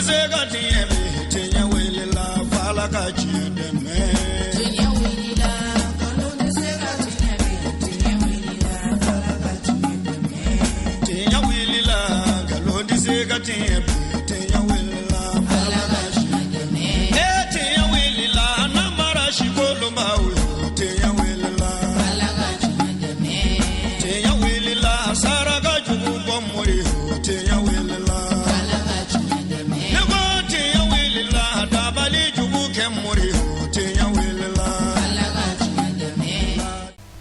se ka tiɲɛ bi, tiɲɛ wulila f'Ala ka tiɲɛ dɛmɛ. Tiɲɛ wulila, nkalon tɛ se ka tiɲɛ bi, tiɲɛ wulila f'Ala ka tiɲɛ dɛmɛ. Tiɲɛ wulila, nkalon tɛ se ka tiɲɛ bi, tiɲɛ wulila f'Ala ka tiɲɛ dɛmɛ. E tiɲɛ wulila, namara sikolonbaw yo, tiɲɛ wulila. Ala ka tiɲɛ dɛmɛ. Tiɲɛ wulila, saraka jugu bɔ mori yo, tiɲɛ wulila. Ala ka tiɲɛ dɛmɛ. Ne ko tiɲɛ wulila, dabali jugu kɛ mori yo, tiɲɛ wulila. Ala ka tiɲɛ dɛmɛ.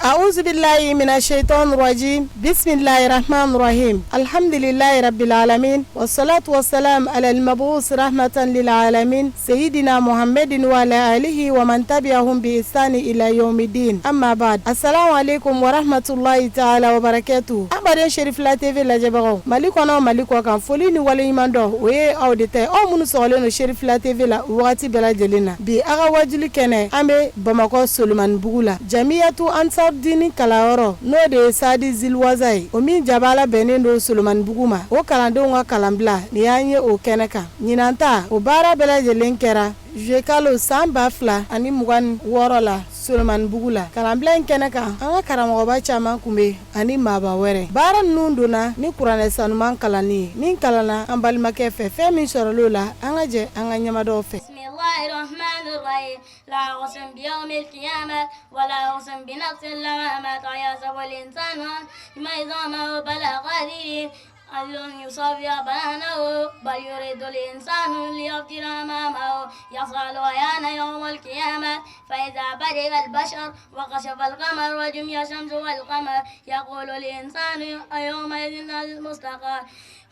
أعوذ بالله من الشيطان الرجيم، بسم الله الرحمن الرحيم، الحمد لله رب العالمين، والصلاة والسلام على المبعوث رحمة للعالمين سيدنا محمد وعلى آله ومن تبعهم بإحسان إلى يوم الدين، أما بعد، السلام عليكم ورحمة الله تعالى وبركاته. An baden Cherifla TV lajɛbagaw, Mali kɔnɔ, Mali kɔ kan, foli ni waleɲuman dɔn o ye aw de ta ye, aw minnu sɔgɔlen don Cherifla TV la wagati bɛɛ lajɛlen na. Bi a ka wajuli kɛnɛ, an bɛ Bamakɔ Solomanibugu la, Jamiyatu Ansardini kalanyɔrɔ, n'o de ye Sadi Ziliwaza ye, o min jabala bɛnnen don Solomanibugu ma, o kalandenw ka kalanbila nin y'an ye o kɛnɛ kan. Ɲinan ta, o baara bɛɛ lajɛlen kɛra juillet kalo san 2026 la Solomanibugu la. Kalanbila in kɛnɛ kan, an ka karamɔgɔba caman tun bɛ ani maaba wɛrɛ. Baara ninnu donna ni kuranɛ sanuman kalanni ye min kalanna an balimakɛ fɛ. Fɛn min sɔrɔla o la, an ka jɛ an ka ɲɛmadaw fɛ. بسم الله الرحمن الرحيم، لا أقسم بيوم القيامة ولا أقسم بنفس اللوامة، أيحسب الإنسان ما عظامه بلى قادرين أن يسوي بنانه، بل يريد الإنسان ليفجر أمامه، يسأل أيان يوم القيامة، فإذا برق البصر وخسف القمر وجمع الشمس والقمر، يقول الإنسان يومئذ المستقر،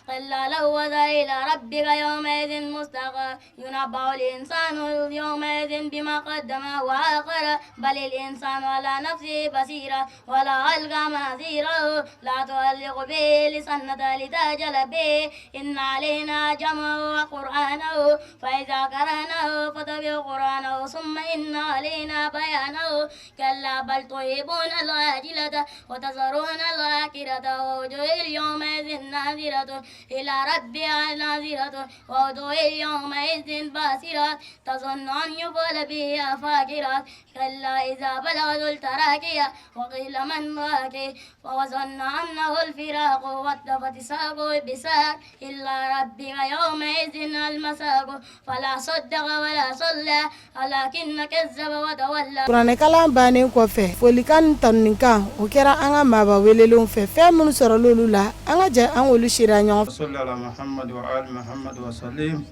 كلا لا وزر، إلى ربك يومئذ المستقر، ينبأ الإنسان يومئذ بما قدم وأخر، بل الإنسان على نفسه بصيرة ولو ألقى معاذيره، لا تحرك به لسانك لتعجل به، إن علينا جمعه وقرآنه، فإذا قرأناه فاتبع قرآنه، ثم إن علينا بيانه، كلا بل تحبون العاجلة وتذرون الآخرة، ووجوه يومئذ ناضرة إلى ربها ناظرة، ووجوه يومئذ باسرة تظن أن يفعل بها فاقرة، كلا إذا بلغت التراقي وقيل من راق وظن أنه الفراق والتفت الساق بالساق إلى ربك يومئذ المساق، فلا صدق ولا صلى ولكن كذب وتولى. Kuranɛkalan bannen kɔfɛ, folikan ni tanunikan o kɛra an ka maaba welelenw fɛ. Fɛn minnu sɔrɔla olu la, an ka jɛ an k'olu seereya ɲɔgɔn fɛ. صل على محمد وآل محمد وسلم،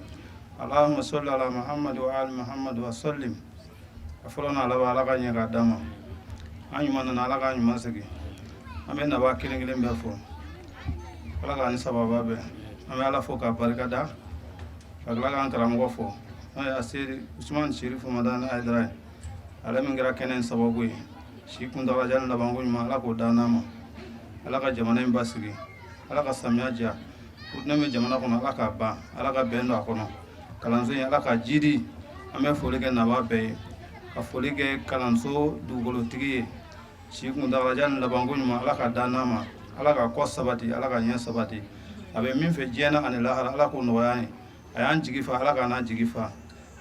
اللهم صل على محمد وآل محمد وسلم. A fɔlɔ n'a laban, Ala ka ɲɛ k'a d'an ma. An ɲuman nana, Ala k'an ɲuman segin. An bɛ naba kelen kelen bɛɛ fɔ, Ala k'an ni sababa bɛn. An bɛ Ala fo k'a barika da, ka tila k'an karamɔgɔ fo, n'o ye Aseri Usumani Sirifu Madani Hayidara ye, ale min kɛra kɛnɛ in sababu ye. Si kuntagalajan ni labanko ɲuman, Ala k'o d'an n'a ma. Ala ka jamana in basigi, Ala ka samiya diya. Futinɛ bɛ jamana kɔnɔ, Ala k'a ban, Ala ka bɛn don a kɔnɔ. Kalanso in, Ala ka jidi. An bɛ foli kɛ naba bɛɛ ye, ka foli kɛ kalanso dugukolotigi ye. Si kuntagalajan ni labanko ɲuman, Ala ka d'an n'a ma. Ala ka kɔ sabati, Ala ka ɲɛ sabati. A bɛ min fɛ diɲɛ na ani lahara, Ala k'o nɔgɔya an ye. A y'an jigi fa, Ala ka n'an jigi fa.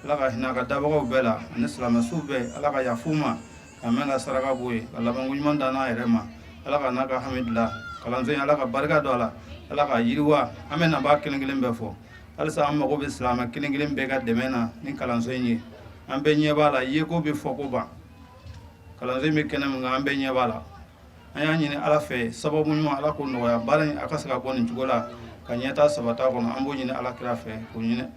Ala ka hinɛ a ka dabagaw bɛɛ la ani silamɛsuw bɛɛ. Ala ka yafu ma ka mɛn ka saraka bɔ ye, ka labanko ɲuman d'an n'a yɛrɛ ma. Ala ka n'a ka hami dilan. Kalanso in, Ala ka barika don a la, Ala ka yiriwa. An bɛ nabaa kelen kelen bɛɛ fɔ. Halisa an mago bɛ silamɛ kelen kelen bɛɛ ka dɛmɛ na ni kalanso in ye. An bɛɛ ɲɛ b'a la, yeko bɛ fɔ ko ban. Kalanso in bɛ kɛnɛ min kan, an bɛɛ ɲɛ b'a la. An y'a ɲini Ala fɛ, sababu ɲuman, Ala k'o nɔgɔya baara in, a ka se ka bɔ nin cogo la ka ɲɛta sabata kɔnɔ. An b'o ɲini Ala kira fɛ, k'o ɲini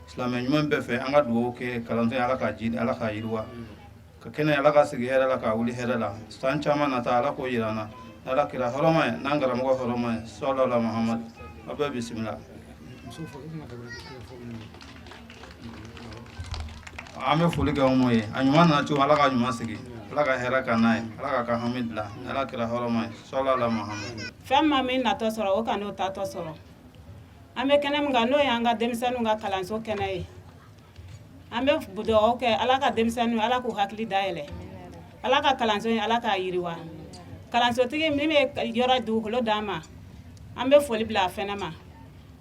silamɛ ɲuman bɛɛ fɛ. An ka dugawu kɛ kalanso in, Ala k'a jidi, Ala k'a yiriwa, ka kɛnɛ, Ala ka sigi hɛrɛ la, k'a wuli hɛrɛ la. San caman nata, Ala k'o yira an na n'Ala kira hɔrɔma ye, n'an karamɔgɔ hɔrɔma ye, sɔlɔla Muhamad. Aw bɛɛ bisimila. An bɛ foli kɛ aw ye. A ɲuman nana cogo, Ala ka ɲuman sigi, Ala ka hɛrɛ ka n'a ye, Ala ka ka hami dilan, Ala kira hɔrɔma ye, sɔlɔla Muhamad. Fɛn ma min natɔ sɔrɔ, o ka n'o tatɔ sɔrɔ. An bɛ kɛnɛ min kan, n'o y'an ka denmisɛnninw ka kalanso kɛnɛ ye, an bɛ dugawu kɛ Ala ka denmisɛnninw, Ala k'u hakili dayɛlɛ, Ala ka kalanso in, Ala k'a yiriwa. Kalansotigi min bɛ yɔrɔ dugukolo d'an ma, an bɛ foli bila a fɛnɛ ma.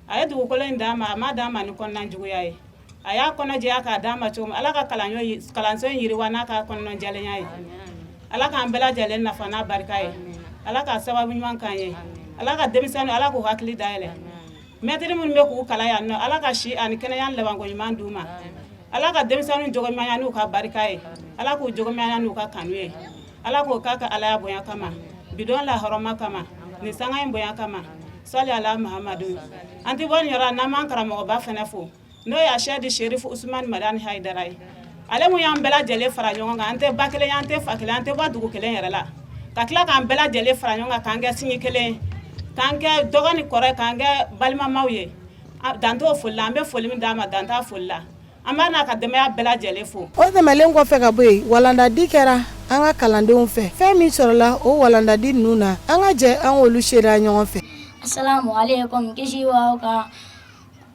A ye dugukolo in d'an ma, a ma d'an ma ni kɔnɔna juguya ye. A y'a kɔnɔ jɛya k'a d'an ma cogo min, Ala ka kalanso in yiriwa n'a ka kɔnɔnajɛlenya ye. Ala k'an bɛɛ lajɛlen nafa n'a barika ye. Ala ka sababu ɲuman k'an ye. Ala ka denmisɛnninw, Ala k'u hakili dayɛlɛ. Mɛtiri minnu bɛ k'u kalan yan nɔ, Ala ka si ani kɛnɛya labanko ɲuman d'u ma. Ala ka denmisɛnninw jogoɲumanya n'u ka barika ye. Ala k'u jogoɲumanya n'u ka kanu ye. Ala k'o k'a ka Alaya bonya kama, bidon la hɔrɔma kama, nin sanga in bonya kama. Sali ala Muhamadu. An tɛ bɔ nin yɔrɔ n'an m'an karamɔgɔba fana fo, n'o ye Asɛdi Serifu Usumani Madani Hayidara ye. Ale mun y'an bɛɛ lajɛlen fara ɲɔgɔn kan, an tɛ ba kelen, an tɛ fa kelen, an tɛ bɔ dugu kelen yɛrɛ la, ka tila k'an bɛɛ lajɛlen fara ɲɔgɔn kan, k'an kɛ sinji kelen, k'an kɛ dɔgɔ ni kɔrɔ ye, k'an kɛ balimamaw ye. Dan t'o foli la, an bɛ foli min d'a ma, dan t'a foli la. An b'a n'a ka denbaya bɛɛ lajɛlen fo. O tɛmɛnlen kɔfɛ ka bɔ yen, walandadi kɛra an ka kalandenw fɛ. Fɛn min sɔrɔla o walandadi ninnu na, an ka jɛ an k'olu seereya ɲɔgɔn fɛ. Asalamu aleykum, kisi b'aw kan.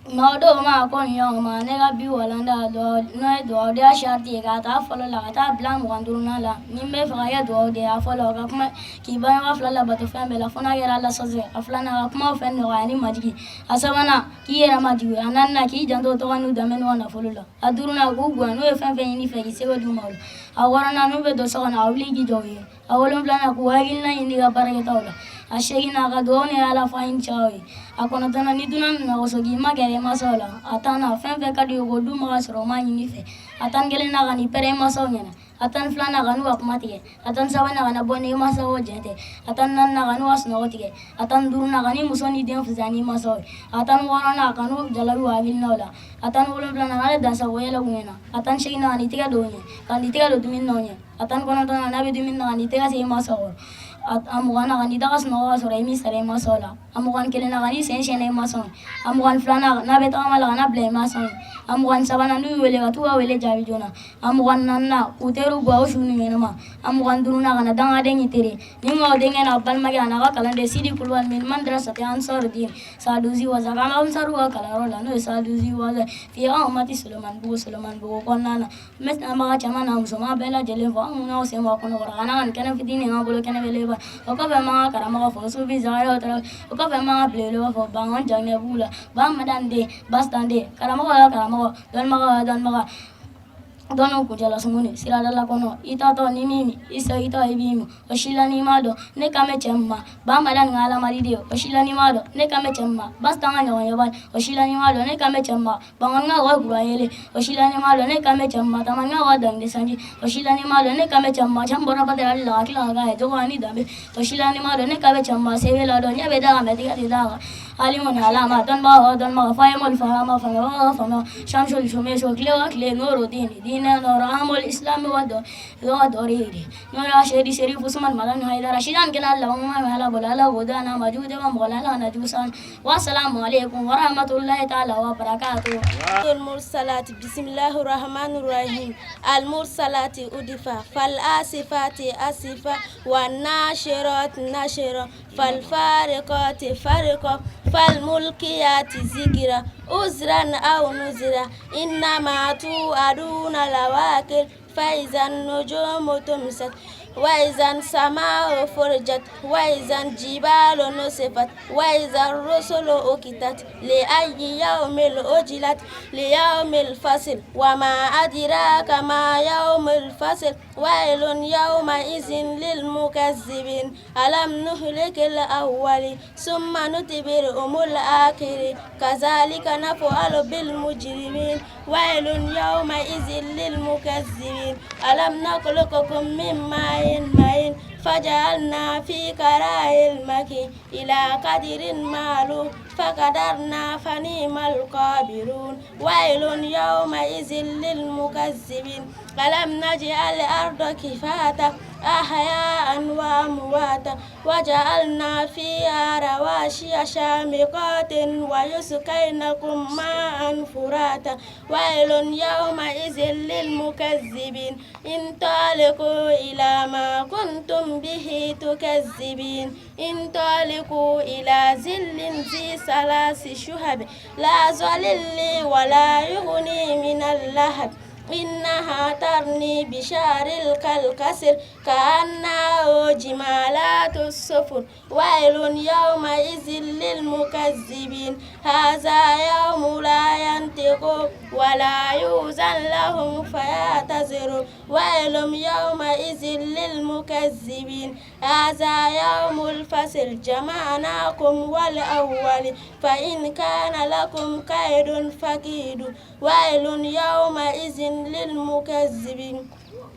Maa dɔw ma ko nin ɲɔgɔn ma, ne ka bi walanda n'o ye dugawudenya sariti ye, k'a ta fɔlɔ la ka taa bila 25nan la. Ni n bɛ fɛ ka kɛ dugawuden ye, a fɔlɔ ka kuma k'i bangebaa fila labato fɛn bɛɛ la, fo n'a kɛra Ala sɔsɔ ye. A filanan, ka kumaw fɛ nɔgɔya ni majigin. A sabanan, k'i yɛrɛ majigin. A naaninan, k'i janto tɔgɔ n'u danbe n'u ka nafolo la. A duurunan, k'u bonya, n'u ye fɛn fɛn ɲini i fɛ k'i seko d'u ma o la. A wɔɔrɔnan, n'u bɛ don so kɔnɔ, a wuli k'i jɔ u ye. A wolonfilanan, k'u hakilina ɲini i ka baarakɛtaw la. A seeginnan, ka dugawu ni Ala fa ni cɛw ye. A kɔnɔntɔnnan, ni dunan nana ka so, k'i magɛrɛ i mansaw la. A tannan, fɛn fɛn ka di u ye k'o d'u ma ka sɔrɔ u m'a ɲini i fɛ. A 11nan, kan'i pɛrɛn i mansaw ɲɛna. A 12nan, kan'u ka kuma tigɛ. A 13nan, kana bɔ n'i mansaw jɛn tɛ. A 14nan, kan'u ka sunɔgɔ tigɛ. A 15nan, kan'i muso n'i den fisaya n'i mansaw ye. A 16nan, kan'u jalaki u hakilinaw la. A 17nan, kana dansago yɛlɛ u ɲɛna. A 18nan, kan'i tɛgɛ don u ɲɛ, kan'i tɛgɛ don dumuni na u ɲɛ. A 19nan, n'a bɛ dumuni na, kan'i tɛgɛ se i mansaw kɔrɔ. A 20nan, kan'i da ka sunɔgɔ ka sɔrɔ i m'i sara i mansaw la. A 21nan, kan'i sen sɛɛnɛ i mansaw ye. A 22nan, n'a bɛ tagama la, kana bila i mansaw ye. A 23nan, n'u y'u wele, ka t'u ka wele jaabi joona. A 24nan, k'u teriw bɔ u su ni ɲɛnama. A 25nan, kana dangaden k'i teri. Ni maaw denkɛ n'a balimakɛ a n'a ka kalanden Sidi Kulubali min madrasati Ansarudin Sadusi Waza k'an bɛ Ansaru ka kalanyɔrɔ la, n'o ye Sadusi Waza fi ahumati Solomanibugu, Solomanibugu kɔnɔna na. N bɛ lamɛnbaga cɛman n'a musoman bɛɛ lajɛlen fo, aw minnu y'aw sen bɔ a kɔnɔkɔrɔ ka na ka nin kɛnɛ fitinin k'an bolo kɛnɛ belebeleba. O kɔfɛ n b'an ka karamɔgɔ fo Sufi Zakariya Tarawele. O kɔfɛ n b'an ka belebeleba fo Bankɔni Jaginɛbugu la, Ba Madani den, Basitan den, karamɔgɔ ya karamɔgɔ, dɔnnibaga ya dɔnnibaga. Dɔnniw kuncɛla sumuni siradala kɔnɔ, i taatɔ ni min min, i segintɔ i b'i min, o si la n'i m'a dɔn ne kan bɛ cɛ min ma, Ba Madani ka alamadi den, o si la n'i m'a dɔn ne kan bɛ cɛ min ma, Basitan ka ɲɔgɔn yebali, o si la n'i m'a dɔn ne kan bɛ cɛ min ma, Bankɔni ka kura yelen, o si la n'i m'a dɔn ne kan bɛ cɛ min ma, Tamani ka dangile sanji, o si la n'i m'a dɔn ne kan bɛ cɛ min ma, cɛ min bɔra Badara la ka tila ka k'a ye jogo ani danbe, o si la n'i m'a dɔn ne kan bɛ cɛ min ma, se bɛ ladɔn ɲɛ bɛ d'a kan mɛ tigɛ tɛ d'a kan. Alimu ni alama dɔnnibaga o dɔnnibaga fahimul fahama faamuyabaga o faamuya shamsul shumeso tile o tile nuru dini diinɛ nɔrɔ amul islami wa dɔ wa dɔriri n'o y'a seri Serifu Usumani Madani Hayidara sidan kɛnɛ la ma ala bolo ala k'o d'an ma jugu tɛ mɔgɔ la ala kana jugu s'an wa salamu aleykum wa rahmatulahi taala wa barakatuhu. المرسلات بسم الله الرحمن الرحيم المرسلات عرفا فالعاصفات عصفا والناشرات نشرا فالفارقات فرقا فالملقيات ذكرا عذرا أو نذرا إنما توعدون لواقع فإذا النجوم طمست وإذا السماء فرجت وإذا الجبال نسفت وإذا الرسل أقتت لأي يوم أجلت ليوم الفصل وما أدراك ما يوم الفصل ويل يومئذ للمكذبين ألم نهلك الأول ثم نتبعهم الآخر كذلك نفعل بالمجرمين ويل يومئذ للمكذبين ألم نخلقكم من ماء مهين فجعلنا في قرار مكين إلى قدر معلوم فقدرنا فنعم القادرون ويل يومئذ للمكذبين ألم نجعل الأرض كفاتا أحياء وأمواتا وجعلنا فيها رواسي شامخات وأسقيناكم ماء فراتا ويل يومئذ للمكذبين انطلقوا إلى ما كنتم به تكذبين انطلقوا إلى ظل ذي ثلاث شعب لا ظليل ولا يغني من اللهب إنها ترمي بشرر كالقصر كأنه جمالات. السفر. ويل يومئذ للمكذبين. هذا يوم لا ينطقون ولا يؤذن لهم فيعتذرون. ويل يومئذ للمكذبين. هذا يوم الفصل جمعناكم والأول، فإن كان لكم كيد فكيدوا. ويل يومئذ للمكذبين.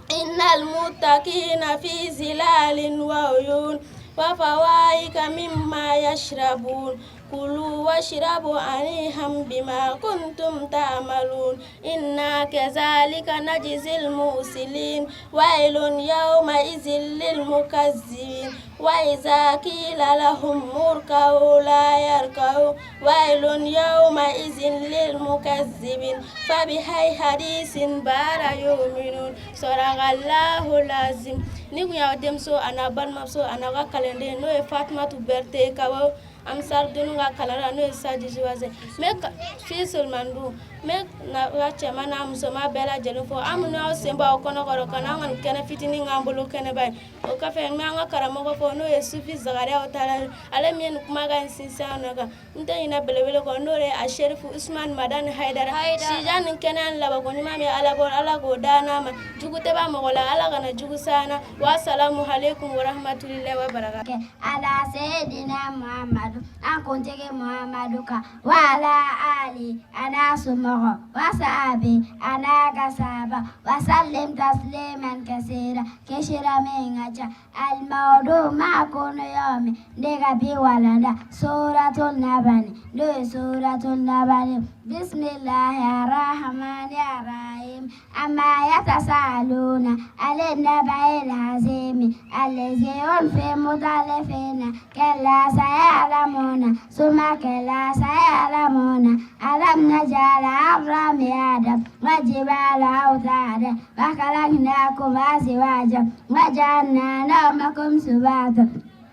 إن المتقين في ظلال وعيون وفواكه مما يشربون. كلوا واشربوا هنيئا بما كنتم تعملون. إنا كذلك نجزي المحسنين. ويل يومئذ للمكذبين. وإذا قيل لهم اركعوا لا يركعون. ويل يومئذ للمكذبين. فبأي حديث بعده يؤمنون. صدق الله العظيم. Ni kun y'aw denmuso a n'a balimamuso a n'aw ka kalanden, n'o ye Fatumatu Berete, ka bɔ Ansarudinu ka kalan na, n'o ye Sadi Zuwaze. N bɛ fi Solimandu, n bɛ na ka cɛman n'a musoman bɛɛ lajɛlen fo. An minnu y'aw sen bɔ aw kɔnɔkɔrɔ ka n'an ka nin kɛnɛ fitinin k'an bolo kɛnɛba ye. O kɔfɛ, n bɛ an ka karamɔgɔ fo, n'o ye Sufi Zakariyaw Tarawele, ale min ye nin kumakan in sinsin an nɔ kan. N tɛ ɲinɛ belebele kɔ, n'o ye a Serifu Usumani Madani Hayidara. Sijan ni kɛnɛya ni labanko ɲuman bɛ Ala bolo, Ala k'o d'an n'a ma. Jugu tɛ ban mɔgɔ la, Ala kana jugu s'an na. Wa salamu aleykum wa rahmatulilayi wa barakatu. Ala Seydina Muhammadu, an kuntigi Muhammadu kan, wala ali ana somɔgɔ, wasabi ana ka saba, wasalim tasliman kasira, kisira min ka ca. Alimawudu ma kunu yomi ne ka bi walanda suratul nabani, n'o ye suratul nabani. Bisimilahi arahmani arahim. Amma yatasaluna ale nabail azimi allazi hum fi mutalifina. Kalla sayalamuna summa kalla sayalamuna. Alam naj'al arda mihada wa jibala awtada wa khalaqnakum azwaja wa ja'alna nawmakum subata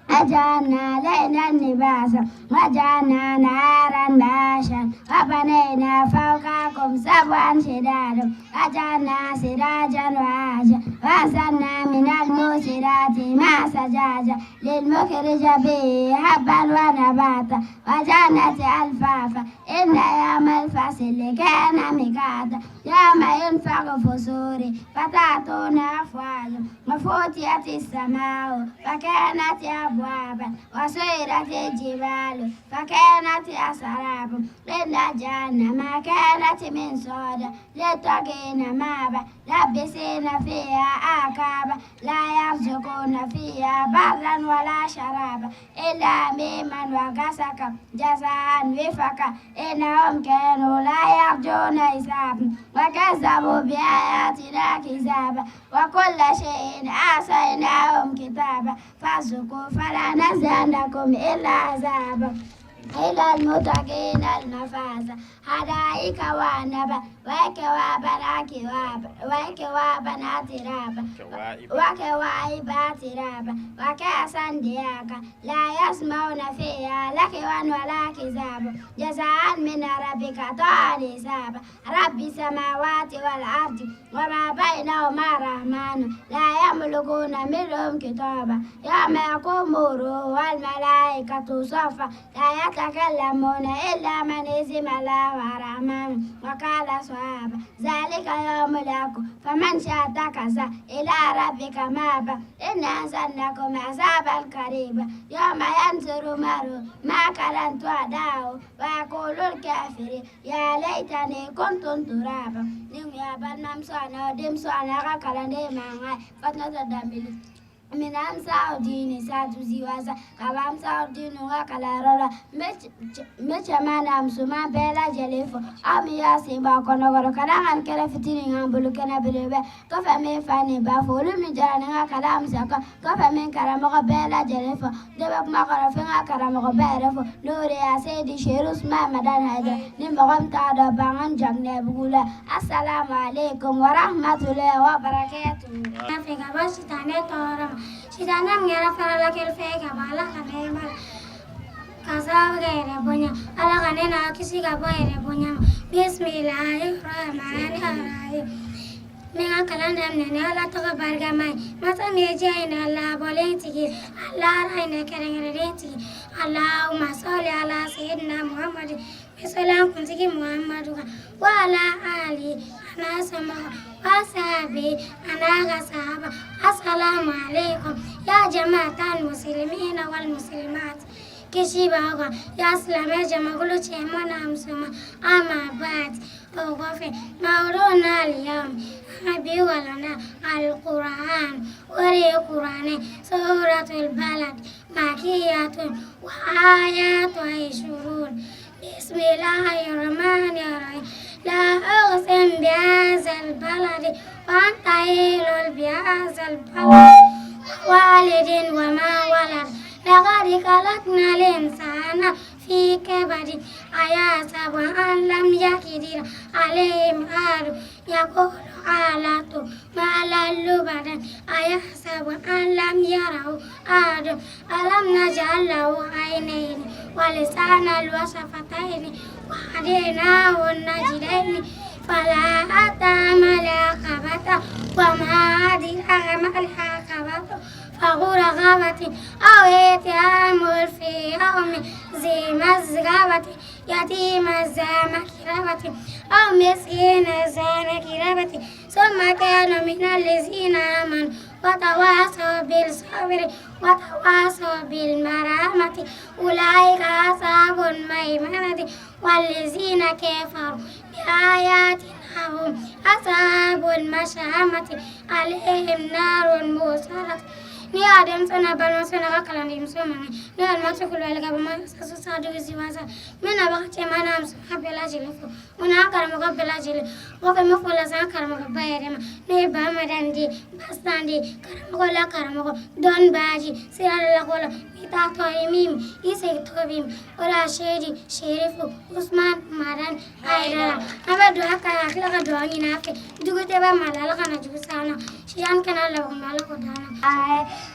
وجعلنا ليلا لباسا وجعلنا نهارا معاشا وبنينا فوقكم سبعا شدادا وجعلنا سراجا وهاجا وأنزلنا من المعصرات ماء ثجاجا لنخرج به حبا ونباتا وجنات ألفافا. إن يوم الفصل كان ميقاتا يوم ينفخ في الصور فتأتون أفواجا وفتحت السماء فكانت أبوابا وسيرت الجبال فكانت سرابا. إن جهنم كانت مرصادا للطاغين مآبا لابثين فيها أحقابا لا يذوقون فيها بردا ولا شرابا إلا حميما وغساقا جزاء وفاقا. إنهم كانوا لا يرجون حسابا وكذبوا بآياتنا كذابا وكل شيء أحصيناه كتابا. فذوقوا فلن نزيدكم إلا عذابا. إلى المتقين المفازا حدائق وأعنابا وكواعب أترابا وكواعب أترابا وكأسا دهاقا لا يسمعون فيها لغوا ولا كذابا جزاء من ربك عطاء حسابا. رب السماوات والأرض وما بينهما الرحمن لا يملكون منهم خطابا. يوم يقوم الروح والملائكة صفا لا يتكلمون إلا من أذن له الرحمن وقال صوابا. ذلك يوم الحق فمن شاء اتخذ إلى ربك مآبا. إنا أنذرناكم عذابا قريبا يوم ينظر المرء ما قدمت يداه ويقول الكافر يا ليتني كنت ترابا. Ni kun y'a balimamuso a n'aw denmuso a n'a ka kalanden mankan ye Fatumata Danbele. Min Ansarudini Sadu Ziwaza ka bɔ Ansarudini ka kalanyɔrɔ la. N bɛ cɛman n'a musoman bɛɛ lajɛlen fo. Aw min y'a sen bɔ a kɔnɔkɔrɔ ka d'a kan kɛnɛ fitinin k'an bolo kɛnɛ belebele. Kɔfɛ n bɛ n fa ni ba fo, olu min jɔra ni n ka kalan musaka. Kɔfɛ n bɛ n karamɔgɔ bɛɛ lajɛlen fo. Ne bɛ kuma kɔrɔ fo n ka karamɔgɔba yɛrɛ fo, n'o de ye Seyidi Seru Usumani Madani Hayidara. Ni mɔgɔ min t'a dɔn, Bangan Jaginɛbugu la. Asalamu aleykum wa rahmatulahi wa barakatuhu. Fɛ ka bɔ sitanɛ tɔɔrɔ ma, sitanɛ min kɛra faralakɛlifɛn ye ka bɔ Ala ka nɛɛma la, ka sababu kɛ yɛrɛ bonya. Ala ka ne n'a kisi ka bɔ yɛrɛ bonya ma. Bisimilahi rahmani rahim. N bɛ n ka kalan daminɛ ni Ala tɔgɔ barikama ye, masa min ye diɲɛ in na labɔlen tigi. tigi, a lahara hinɛ kɛrɛnkɛrɛnnen tigi. Allahumma salli ala sayyidina Muhammad, n bɛ sɔli an kuntigi Muhammadu kan, wa ala ali, a n'a somɔgɔw, wa sahabi, a n'a ka sahaba. Assalamu alaikum ya jama'atal muslimina wal muslimat, kisi b'aw kan ya silamɛ jamakulu cɛman n'a musoman. Amma ba'd, o kɔfɛ, mawuduna aliyam, an ka bi walanda alquran, o de ye kuranɛ, suratul balad, makiyatun wa ayatu ishurun. Bismillahirrahmanirrahim. La uqsim bihazal baladi wa anta hilul bihazal balad wa walidin wa ma walad. Laqad khalaqnal insana fi kabadin ayahsabu an lam yaqdir alayhi ahad. Yaqulu ahlaktu malan lubadan ayahsabu an lam yarahu ahad. Alam naj'al lahu aynayni wa lisanan wa shafatayni wa hadaynahu najdaini. Fala atama al-aqabata wa ma adraka ma al-aqabatu. فغور غابة أو إطعام في يوم ذي مسغبة يتيما ذا مقربة أو مسكينا ذا مقربة. ثم كانوا من الذين آمنوا وتواصوا بالصبر وتواصوا بالمرحمة أولئك أصحاب الميمنة. والذين كفروا بآياتنا هم أصحاب المشأمة عليهم نار مؤصدة. Ni y'a denmisɛn n'a balimamuso n'a ka kalandenmuso mankan, n'o ye Alimatu Kulubali ka bɔ Masaso Sadugu Ziwasa. N bɛ nabaga cɛman n'a musoman bɛɛ lajɛlen fo, o n'an karamɔgɔ bɛɛ lajɛlen. O kɔfɛ, n bɛ foli lase an karamɔgɔba yɛrɛ ma, n'o ye Bamadandi Basitandi, karamɔgɔ la karamɔgɔ dɔnnibaaji sira lakɔlɔ i t'a tɔ ye min i segintɔ b'i ma, o de y'a Seyidi Serifu Usman Madani Hayidara. An bɛ dugawu k'a ye ka tila ka dugawu ɲini a fɛ, jugu tɛ bɛ maa la, Ala kana jugu s'an ma, siyani kana laban Ala k'o d'an ma.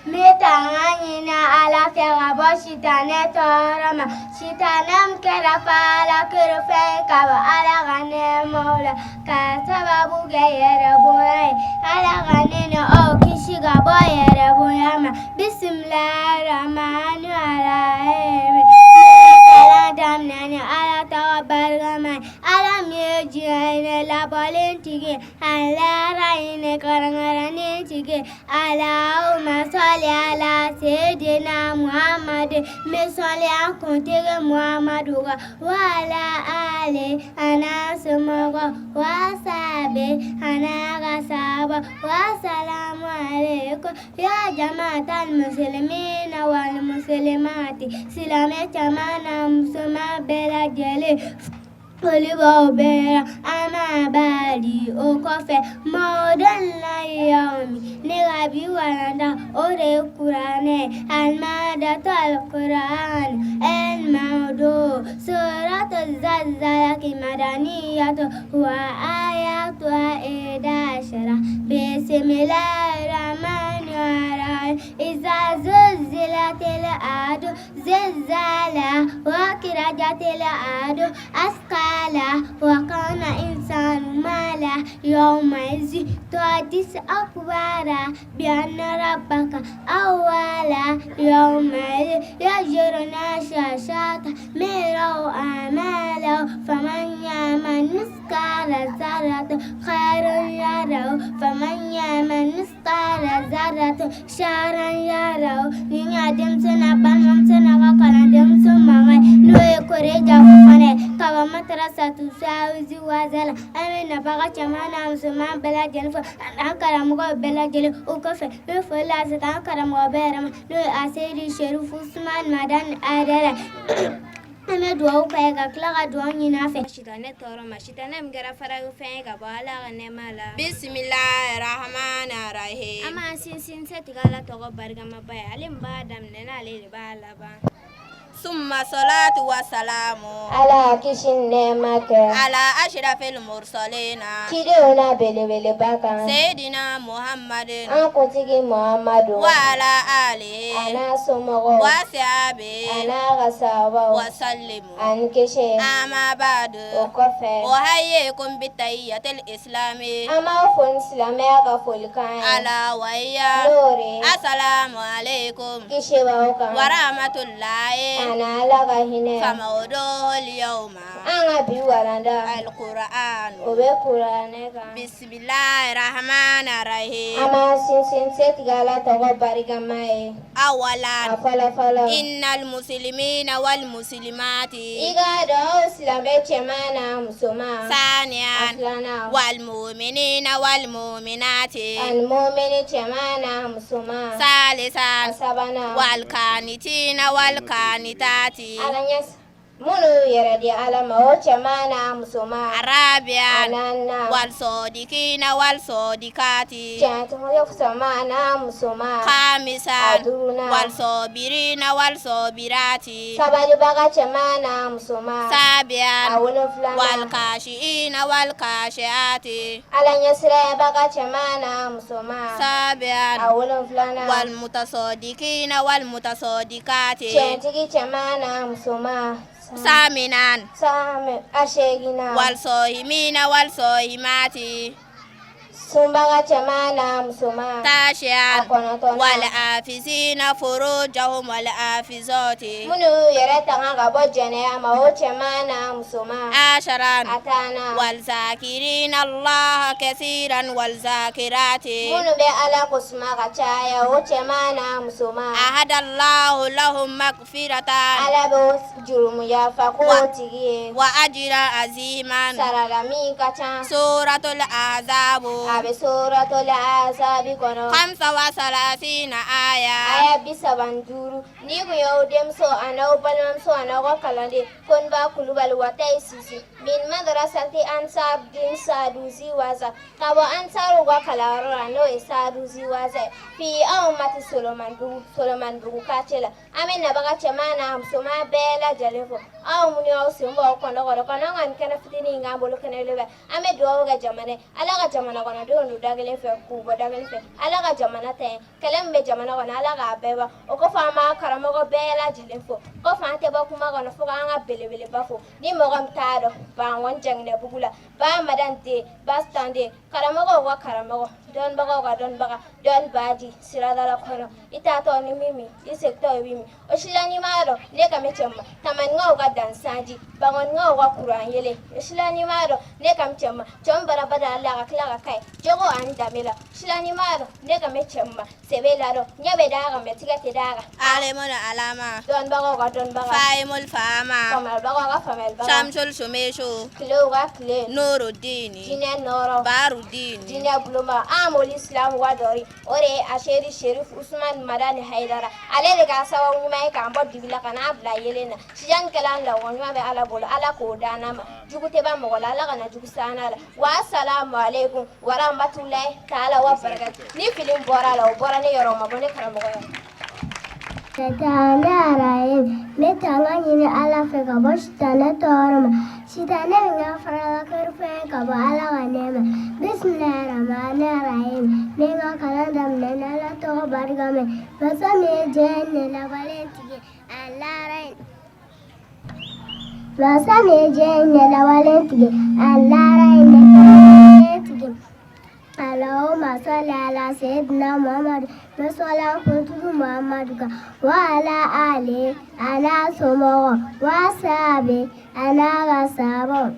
N bɛ tanga ɲini Ala fɛ ka bɔ sitanɛ tɔɔrɔ ma, sitanɛ min kɛra falakɛrɛfɛn ye ka bɔ Ala ka nɛɛmaw la k'a sababu kɛ yɛrɛbonya ye. Ala ka ne ni aw kisi ka bɔ yɛrɛbonya ma. Bisimilahi rahmani rahim. N bɛ kalan daminɛ ni Ala tɔgɔ barikama ye, Ala min ye diɲɛ hinɛ labɔlen tigi, ani lahara hinɛ kɛrɛnkɛrɛnnen tigi. Allahumma salli ala sayyidina Muhammad, n bɛ sɔli an kuntigi Muhammadu kan, wa ala ali, a n'a somɔgɔw, wa sahabi, a n'a ka sahaba. Wa salamu alaikum ya jama'atal muslimina wal muslimati, silamɛ caman n'a musoman bɛɛ lajɛlen, foli b'aw bɛɛ la. Amma ba'di, o kɔfɛ, mawuduna yawmi, ne ka bi walanda o de ye kuranɛ, almadatu alquran el mawdu suratu zalzalati madaniyatu wa ayatuha ihda ashara. Bismillahirrahmanirrahim. Iza zulzilatil ardu zilzala wa akhrajatil ardu asqala wa kana insanu mala yawma izi tuhaddis akhbara bi anna rabbaka awwala yawma yajru nashashata miraw amala faman ya'mal mithqala dharratin khairan yarahu faman ya'mal mithqala dharratin sharran yarahu. Ni y'a denmisɛn n'a balimamuso n'a ka kalandenmuso mankan ye, n'o ye Kore Jako fana ye ka bɔ Madarasatu Sawuzi Wazala. An bɛ nabaga cɛman n'a musoman bɛɛ lajɛlen fo, an karamɔgɔw bɛɛ lajɛlen. O kɔfɛ, n bɛ foli lase an karamɔgɔ bɛɛ yɛrɛ ma, n'o ye Aseyidi Serifu Usumani Madani Hayidara. An bɛ dugawu k'a ye ka tila ka dugawu ɲini a fɛ. Sitanɛ tɔɔrɔ ma, sitanɛ min kɛra farafɛn ye ka bɔ Ala ka nɛɛma la. Bismillahirrahmanirrahim. An b'an sinsin setigi Ala tɔgɔ barikamaba ye, ale min b'a daminɛ n'ale de b'a laban. Summa salatu wa salamu Ala kisi ni nɛɛma kɛ ala ashrafil mursalina cidenw na belebeleba kan Seydina Muhammadin an kuntigi Muhamadu wa ala alihi a A n'a somɔgɔw. Wa ashabi. A n'a ka sahabaw. Wa sallimu. Ani kisi. Amma ba'du. O kɔfɛ. Uhayyikum bitahiyyatil islami. An b'aw fo ni silamɛya ka folikan ye. Ala wa hiya. N'o de ye. Assalamu alaikum. Kisi b'aw kan. Wa rahmatullahi. A n'Ala ka hinɛ. Famawduhul yawma. An ka bi walanda. Alquran. O bɛ kuranɛ kan. Bismillahir rahmanir rahim. An b'an sinsin setigi Ala tɔgɔ barikama ye. Awalan. A fɔlɔ fɔlɔ. Innal muslimina wal muslimati. I k'a dɔn aw silamɛ cɛman n'a musoman. Saniyan. A filanan. Wal mu'minina wal mu'minati. Ani mumini cɛman n'a musoman. Salisan. A sabanan. Wal qanitina wal qanitati. Ala ɲɛ minnu y'u yɛrɛ di Ala ma o cɛman n'a musoman. Arabian. A naaninan. Wal sadiqina wal sadiqati. Tiɲɛtigiw cɛman n'a musoman. Khamisan. A duurunan. Wal sabirina wal sabirati. Sabalibaga cɛman n'a musoman. Sabian. A wolonfilanan. Wal khashiina wal khashiati. Ala ɲɛsiranyabaga cɛman n'a musoman. Sabian. A wolonfilanan. Wal mutasaddiqina wal mutasaddiqati. Tiɲɛtigi cɛman n'a musoman. Saminan. Sami a seeginnan. Wal sahimina wal sahimati. Sunbaga cɛman n'a musoman. Tashian. A kɔnɔntɔnnan. Wal hafizina furujahum wal hafizati. Minnu y'u yɛrɛ tanga ka bɔ jɛnɛya ma o cɛman n'a musoman. Asharan. A tannan. Wal zakirina Allaha kasiran wal zakirati. Minnu bɛ Ala ko suma ka caya o cɛman n'a musoman. Ahadallahu lahum magfiratan. Ala b'o jurumu yafa k'o tigi ye. Wa ajran aziman. Sarala min ka ca. Suratul Ahzab. A bɛ suratul Ahzab kɔnɔ. Khamsa wa salasina aya. Aya 35 n'i kun y'aw denmuso a n'aw balimamuso a n'aw ka kalanden Koniba Kulubali Watayi Sisi min madrasati Ansar din Sadusi Waza ka bɔ Ansaruw ka kalanyɔrɔ la n'o ye Sadusi Waza ye fi anw mati Solomandugu Solomandugu quartier la an bɛ nabaga cɛman n'a musoman bɛɛ lajɛlen fo aw minnu y'aw sen bɔ aw kɔnɔ kɔrɔ ka n'an ka nin kɛnɛ fitinin in k'an bolo kɛnɛ bɛ an bɛ dugawu kɛ jamana ye Ala ka jamana kɔnɔdenw don da kelen fɛ k'u bɔ da kelen fɛ Ala ka jamana ta ɲɛ kɛlɛ min bɛ jamana kɔnɔ Ala k'a bɛɛ ban o kɔfɛ an b'a karamɔgɔ bɛɛ lajɛlen fo kɔfɛ an tɛ bɔ kuma kɔnɔ fo k'an ka belebeleba fo ni mɔgɔ min t'a dɔn Bankɔni Janginɛbugu la ba madan den Bastan den karamɔgɔw ka karamɔgɔ dɔnnibagaw ka dɔnnibaga dɔnni baji siradala kɔnɔ i taatɔ ni min min i segintɔ i b'i min o si la n'i m'a dɔn ne ka mɛn cɛ ma tamaninkaw ka dansanji bankɔninkaw ka kuran yelen o si la n'i m'a dɔn ne ka cɛ ma cɛ min bara bada la ka tila ka ka ye jogo ani danbe la o si la n'i m'a dɔn ne ka mɛn cɛ ma sɛbɛ la dɔn ɲɛ bɛ d'a kan mɛ tigɛ tɛ d'a kan. Alimul alama. Dɔnnibagaw ka dɔnnibaga. Fahimul fahama. Faamuyalibagaw ka faamuyalibaga. Shamsul sumesu. Tilew ka tile. Nuruddini. Diinɛ nɔɔrɔ. Barudini. Diinɛ bulonba an m'olu silamɛw ka dɔri o de ye Aseri Serif Usumani Madani Hayidara ale de ka sababu ɲuman ye k'an bɔ dibi la ka n'an bila yelen na sijan kɛla la ɲuman bɛ Ala bolo Ala k'o d'an ma jugu tɛ ban mɔgɔ la Ala kana jugu s'an la wa salamu aleykum wa rahmatulahi taala wa barakatu ni fili bɔra a la o bɔra ne yɔrɔ o ma bɔ ne karamɔgɔ yɔrɔ. N bɛ tanga ɲini Ala fɛ ka bɔ sitanɛ tɔɔrɔ ma sitanɛ min ka farala fɛn ka bɔ Ala ka nɛɛma bismillahirrahmanirrahim n bɛ n ka kalan daminɛ ni Ala tɔgɔ barikama ye masa min ye diɲɛ ni labalen tigi a lahara ye masa min ye diɲɛ ni labalen tigi a lahara ye tigi Allahumma salli ala sayyidina Muhammad n bɛ sɔli an kuntigi Muhammadu kan wa ala ali a n'a somɔgɔw wa sahabi a n'a ka sahabaw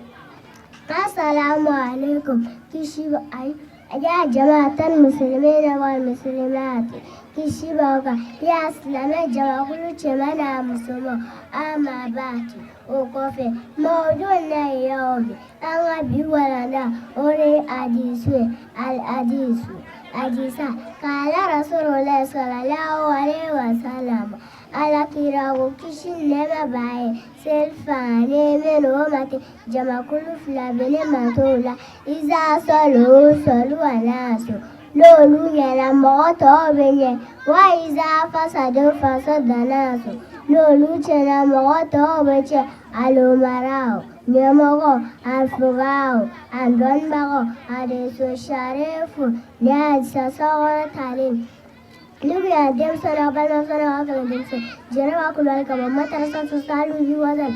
assalamu alaikum kisi ayi ya jama'atal muslimina wal muslimat kisi b'aw kan ya silamɛ jamakulu cɛman n'a musoman amma ba'du o kɔfɛ mawudu na yawmi an ka bi walanda o de ye hadisu ye al hadisu hadisa kala rasulullah sallallahu alaihi wasallam ala kira ko kisi ni nɛɛma b'a ye sinfani min ummati jamakulu fila bɛ ne mantɔn la iza salahu salaha nasu n'olu ɲɛna mɔgɔ tɔw bɛ ɲɛ wa iza fasadu fasada nasu n'olu tiɲɛna mɔgɔ tɔw bɛ tiɲɛ alumaraw ɲɛmɔgɔ alfuqahaw a dɔnnibagaw hadisu sharifu ni hadisa sɔgɔrɔ talen. Ni kun y'a denmuso n'aw balimamuso n'aw ka kalandenmuso Jɛnɛba Kulubali ka bɔ madarasatu Sadusi Wazan.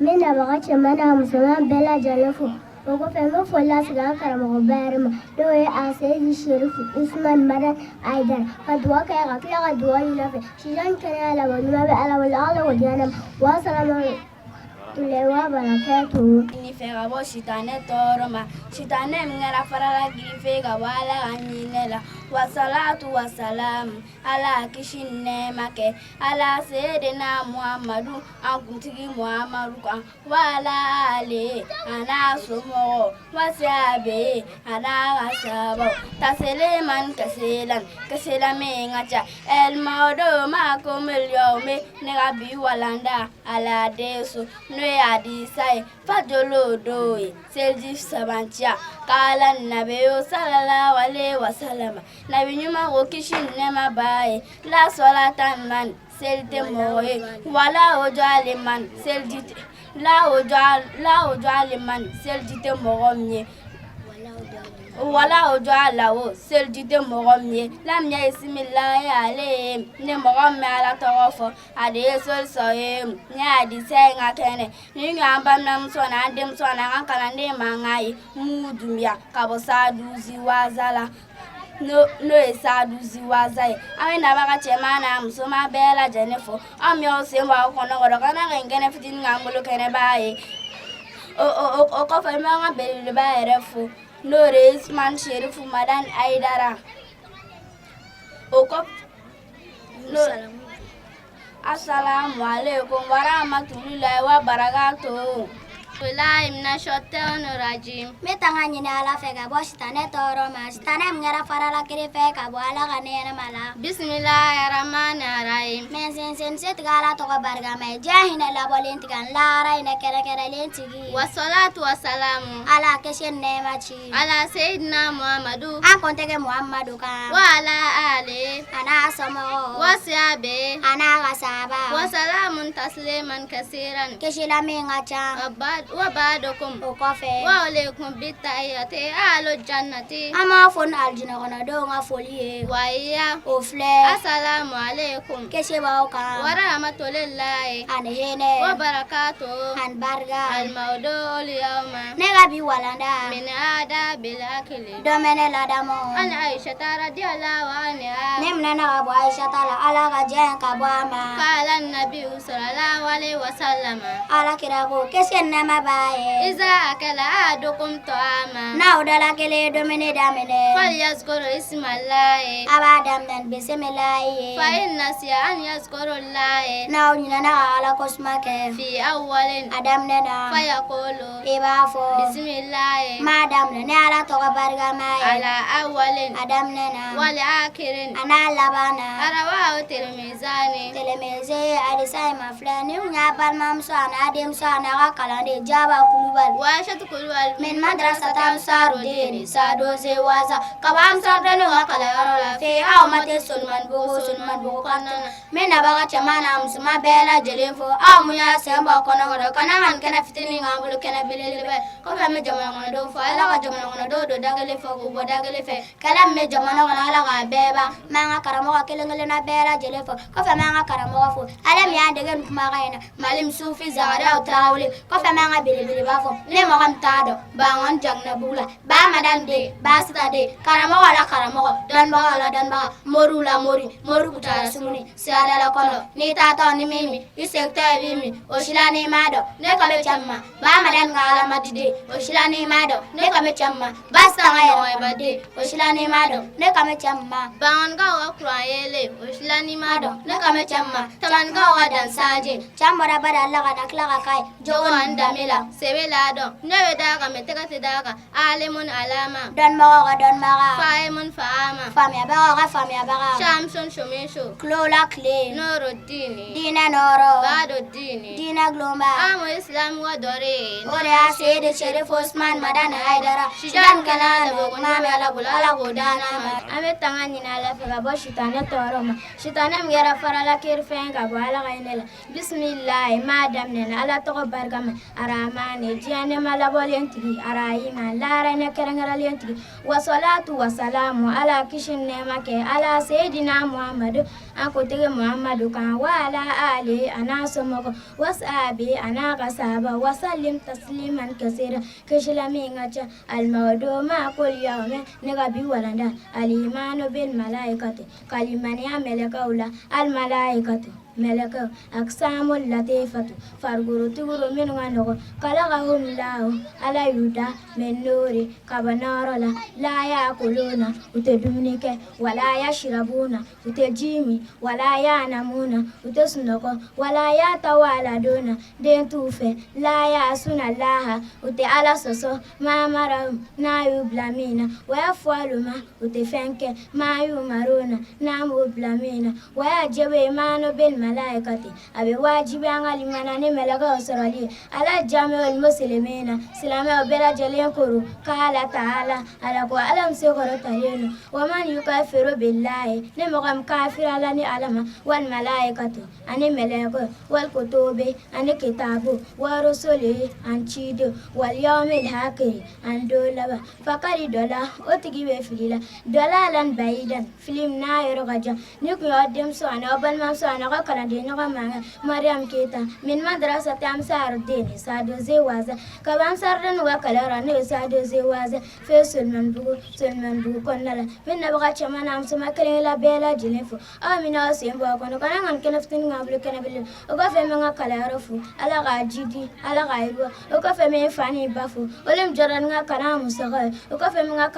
N bɛ nabaga cɛman n'a musoman bɛɛ lajɛlen fo. O kɔfɛ n bɛ foli lase an karamɔgɔba yɛrɛ ma n'o ye Aseyidi Serifu Usumani Madani Ayidara ka dugawu kɛ ka tila ka dugawu ɲini a fɛ sijan ni kɛnɛya laban ɲuman bɛ Ala bolo Ala k'o di an ma wa salamu wa barakatuhu. Ni fɛ ka bɔ sitanɛ tɔɔrɔ ma sitanɛ min kɛra farala girife ka bɔ Ala ka hinɛ la wasalatu wasalamu Ala kisi ni nɛɛma kɛ ala seyidina Muhamadu an kuntigi Muhamadu kan wala ale a n'a somɔgɔw wasabe a n'a ka sahabaw tasiliman kasiran kisila min ka ca ɛlimawdo ma ko miliyɔn ne ka bi walanda ala desu n'o ye hadisa ye fajolo do ye seliji sabanciya kala nabiyu sallallahu alaihi wasallam nabi ɲuman ko kisi ni nɛɛma b'a ye la salata man seli tɛ mɔgɔ ye wala o jɔ ale man seliji tɛ la o jɔ la o jɔ ale man seliji tɛ mɔgɔ min ye wala o jɔ a la o seliji tɛ mɔgɔ min ye lam yasimilayi ale ye ni mɔgɔ min ala tɔgɔ fɔ a de ye soli sɔ ye ni hadisa in ka kɛnɛ ni y'an balimamuso n'an denmuso n'an ka kalanden mankan ye Mu Dunbiya ka bɔ Sadusi Waza la n'o ye Sadusi Waza ye an bɛ nabaga cɛman n'a musoman bɛɛ lajɛlen fo aw min y'aw sen bɔ aw kɔnɔ kɔrɔ ka n'a ka nin kɛnɛ fitinin k'an bolo kɛnɛba ye o kɔfɛ n bɛ an ka belebeleba yɛrɛ fo n'o de ye Usumani Serifu Madani Ayidara o kɔfɛ asalamu aleykum warahmatulahi wabarakatuhu. Bilahi mina shaitanir rajim. N bɛ tanga ɲini Ala fɛ ka bɔ sitanɛ tɔɔrɔ ma sitanɛ min kɛra farala kerefɛ ka bɔ Ala ka nɛɛma la. Bisimilahi rahmani rahim. N bɛ n sinsin ni setigi Ala tɔgɔ barikama ye diɲɛ hinɛ labɔlen tigi ani lahara hinɛ kɛrɛnkɛrɛnlen tigi. Wasalatu wasalamu. Ala kisi ni nɛɛma ci. Ala seyidina Muhamadu. An kuntigi Muhamadu kan. Wa ala ali. A n'a somɔgɔw. Wa sihabi. A n'a ka sahaba. Wa salamun tasliman kasiran. Kisila min ka ca. Wa ba'dukum. O kɔfɛ. Wa alaykum bi tahiyati ahlu jannati. An b'a fɔ ni alijinɛ kɔnɔdenw ka foli ye. Wa hiya. O filɛ. Asalamu alaykum. Kisi b'aw kan. Wa rahmatulillahi. Ani hinɛ. Wa barakatuhu. Ani barika. Al-mawdu'ul yawma. Ne ka bi walanda. Min adabil akli. Dɔ bɛ ne ladamu. An Aisha radiyallahu anha. Ne minɛna ka bɔ Aisha la Ala ka diɲɛ ka bɔ a ma. Qala an-nabiyyu sallallahu alayhi wa sallam. Ala kira ko kisi ni nɛɛma b'a ye. Iza akala ahadukum ta'ama. N'aw dala kelen ye dumuni daminɛ. Falyazkur ismallahi. A b'a daminɛ ni bisimilahi ye. Fa in nasiya an yazkurullahi. N'aw ɲinɛna ka Ala kosuma kɛ. Fi awwalin. A daminɛ na. Fayaqulu. I b'a fɔ. Bisimilahi. N b'a daminɛ ni Ala tɔgɔ barikama ye. Ala awwalin. A daminɛ na. Wal akhirin. A n'a laban na. Rawahu Tirmizani. Tirmizi ye hadisa in mafilɛ ni kun y'a balimamuso a n'a denmuso a n'a ka kalanden Jaba Kulubali. Wa Aishatu Kulubali. Min madrasati Ansarudini Sadusi Waza ka bɔ Ansarudini ka kalanyɔrɔ la fi aw ma tɛ Solomanibugu Solomanibugu kɔnɔna na. N bɛ nabaga cɛman n'a musoman bɛɛ lajɛlen fo aw mun y'a sen bɔ kɔnɔ kɔrɔ ka n'a ka nin kɛnɛ fitinin k'an bolo kɛnɛ belebeleba ye. Kɔfɛ an bɛ jamana kɔnɔdenw fo Ala ka jamana kɔnɔdenw don da kelen fɛ k'u bɔ da kelen fɛ. Kɛlɛ min bɛ jamana kɔnɔ Ala k'a bɛɛ ban. N b'an ka karamɔgɔ kelen kelenna bɛɛ lajɛlen fo kɔfɛ n b'an ka karamɔgɔ fo ale min y'an dege nin kumakan in na Malim Sufi Zakariyaw Tarawele kɔfɛ n b'an ka belebeleba fo ne mɔgɔ min t'a dɔn Bankɔni Jaginɛbugu la Ba Madani den Basita den karamɔgɔ la karamɔgɔ dɔnnibaga la dɔnnibaga moriw la mori mori kutala sumuni siradala kɔnɔ n'i taatɔ ni min min i segintɔ i b'i min o si la n'i m'a dɔn ne kan bɛ cɛ min ma Ba Madani ka alamadi den o si la n'i m'a dɔn ne kan bɛ cɛ min ma Basita ka yɛrɛwɛba den o si la n'i m'a dɔn ne kan bɛ cɛ min ma Bangankaw ka kuran yeelen o si la n'i m'a dɔn ne kan bɛ cɛ min ma Tamankaw ka dansaje can bɔra bada la ka na tila ka k'a ye jogo ani danbe la sebe la dɔn ne bɛ d'a kan mɛ tɛgɛ tɛ d'a kan alimun alama dɔnnibagaw ka dɔnnibaga fahimun fahama faamuyabagaw ka faamuyabaga shamsun sumisu tulo la tile nurun Nuruddini. Diinɛ nɔɔrɔ. Baduddini. Diinɛ gulonba. Amu Islam wa dɔre. O de y'a Seyidi Sherif Usman Madani Hayidara. Sijan kɛnɛ laban ɲuman bɛ Ala bolo Ala k'o d'an n'a ma. An bɛ tanga ɲini Ala fɛ ka bɔ sitanɛ tɔɔrɔ ma sitanɛ min kɛra farala kerifɛn ka bɔ Ala ka hinɛ la bisimilahi m'a daminɛ na Ala tɔgɔ barikama aramani diɲɛ nɛɛma labɔlen tigi arahima lahara hinɛ kɛrɛnkɛrɛnlen tigi wasalatu wasalamu Ala kisi ni nɛɛma kɛ ala seyidina Muhamadu an kuntigi Muhamadu kan wa ala ali a n'a somɔgɔ wasabi a n'a ka sahaba wasalim tasliman kasira kisila min ka ca alimawdo ma kul yawmɛ ne ka bi walanda alimanu bil malaikati ka limaniya mɛlɛkɛw la almalaikatu mɛlɛkɛw aksamu latifatu farikolotigiw minnu ka nɔgɔ kalakahum lahu ala y'u da min nuri ka bɔ nɔɔrɔ la la yakuluna u tɛ dumuni kɛ wala yashrabuna u tɛ ji min wala yanamuna u tɛ sunɔgɔ wala yatawaladuna den t'u fɛ la yasuna laha u tɛ ala sɔsɔ ma amarahum n'a y'u bila min na wa yafaluna u tɛ fɛn kɛ ma yumaruna n'a m'u bila min na wa yajibu imanu bil malaikati a bɛ wajibi an ka limaniya ni mɛlɛkɛw sɔrɔli ye ala jamiul muslimina silamɛw bɛɛ lajɛlen koro kala taala ala ko ala min se kɔrɔtalen don wa man yukafiru billahi ni mɔgɔ min kafirala ni ala ma wal malaikatu ani mɛlɛkɛ wal kutubi ani kitabu wa rusuli ani ciden wal yawmil akhir ani don laban fakadi dɔla o tigi bɛ fili la dɔlalan bayidan fili min n'a yɔrɔ ka jan nin kun y'aw denmuso ani aw balimamuso ani aw ka kalanden ɲɔgɔn mankan mariam keyita min madrasati ansarudini sadusi waza ka bɔ ansarudini ka kalanyɔrɔ n'o ye sadusi waza fɛ solimanbugu solimanbugu kɔnɔna la n bɛ nabaga cɛman n'a musoman kelen kelen bɛɛ lajɛlen fo aw min aw sen bɔ a kɔnɔ kana ka kɛnɛ fitinin k'an bolo kɛnɛ belebele o kɔfɛ n bɛ n ka kalanyɔrɔ fo ala k'a jidi ala k'a yiriwa o kɔfɛ n bɛ n fa ni ba fo olu min jɔra ni n ka kalan musaka ye o kɔfɛ n bɛ n ka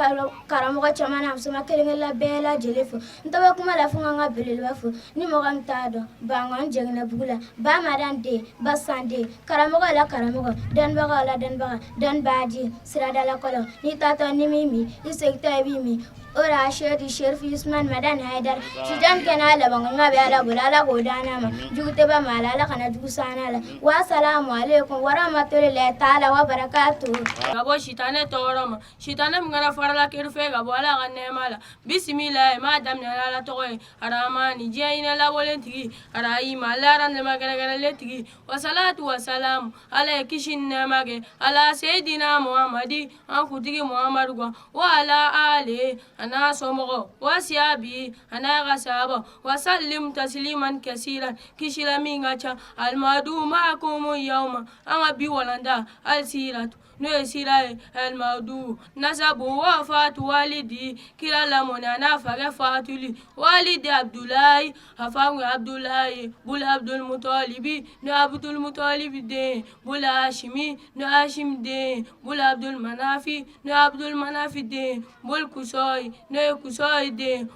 karamɔgɔ cɛman n'a musoman kelen kelen bɛɛ lajɛlen fo n tɛ bɔ kuma la fo n ka n ka belebeleba fo ni mɔgɔ min t'a dɔn bankɔni jɛgɛnɛbugu la ba madan den ba san den karamɔgɔ la karamɔgɔ dɔnnibagaw la dɔnnibaga dɔnnibaaji siradala kɔlɔn n'i taatɔ ni min min i segintɔ i b'i min o de y'a Seyidi Sherif Usman Madani Hayidara Sijan kɛnɛ laban ɲuman bɛ Ala bolo Ala k'o d'an ma jugu tɛ ban maa la Ala kana jugu s'an la wa salamu aleykum wa rahmatulahi taala wa barakatuhu. Ka bɔ sitanɛ tɔɔrɔ ma sitanɛ min kɛra farala kerifɛn ka bɔ Ala ka nɛɛma la bisimilahi m'a daminɛ ni Ala tɔgɔ ye aramani diɲɛ hinɛ labɔlen tigi arahima lahara nɛɛma kɛrɛnkɛrɛnlen tigi wasalatu wasalamu Ala ye kisi ni nɛɛma kɛ ala seyidina Muhamadi an kuntigi Muhamadu kan wa ala ali a n'a somɔgɔw wa siyabi a n'a ka sahaba wa salim tasliman kasiran kisila min ka ca alimadu makumu yawma an ka bi walanda alisiratu n'o ye sira ye alimadu nasabu wa fatu walidi kira lamɔni a n'a fakɛ fatuli walidi abudulayi a fa kun ye abudulayi bul abudulmutɔlibi n'o ye abudulmutɔlibi den bul hashimi n'o ye hashimi den bul abudulmanafi n'o ye abudulmanafi den bul kusɔyi n'o ye kusɔyi den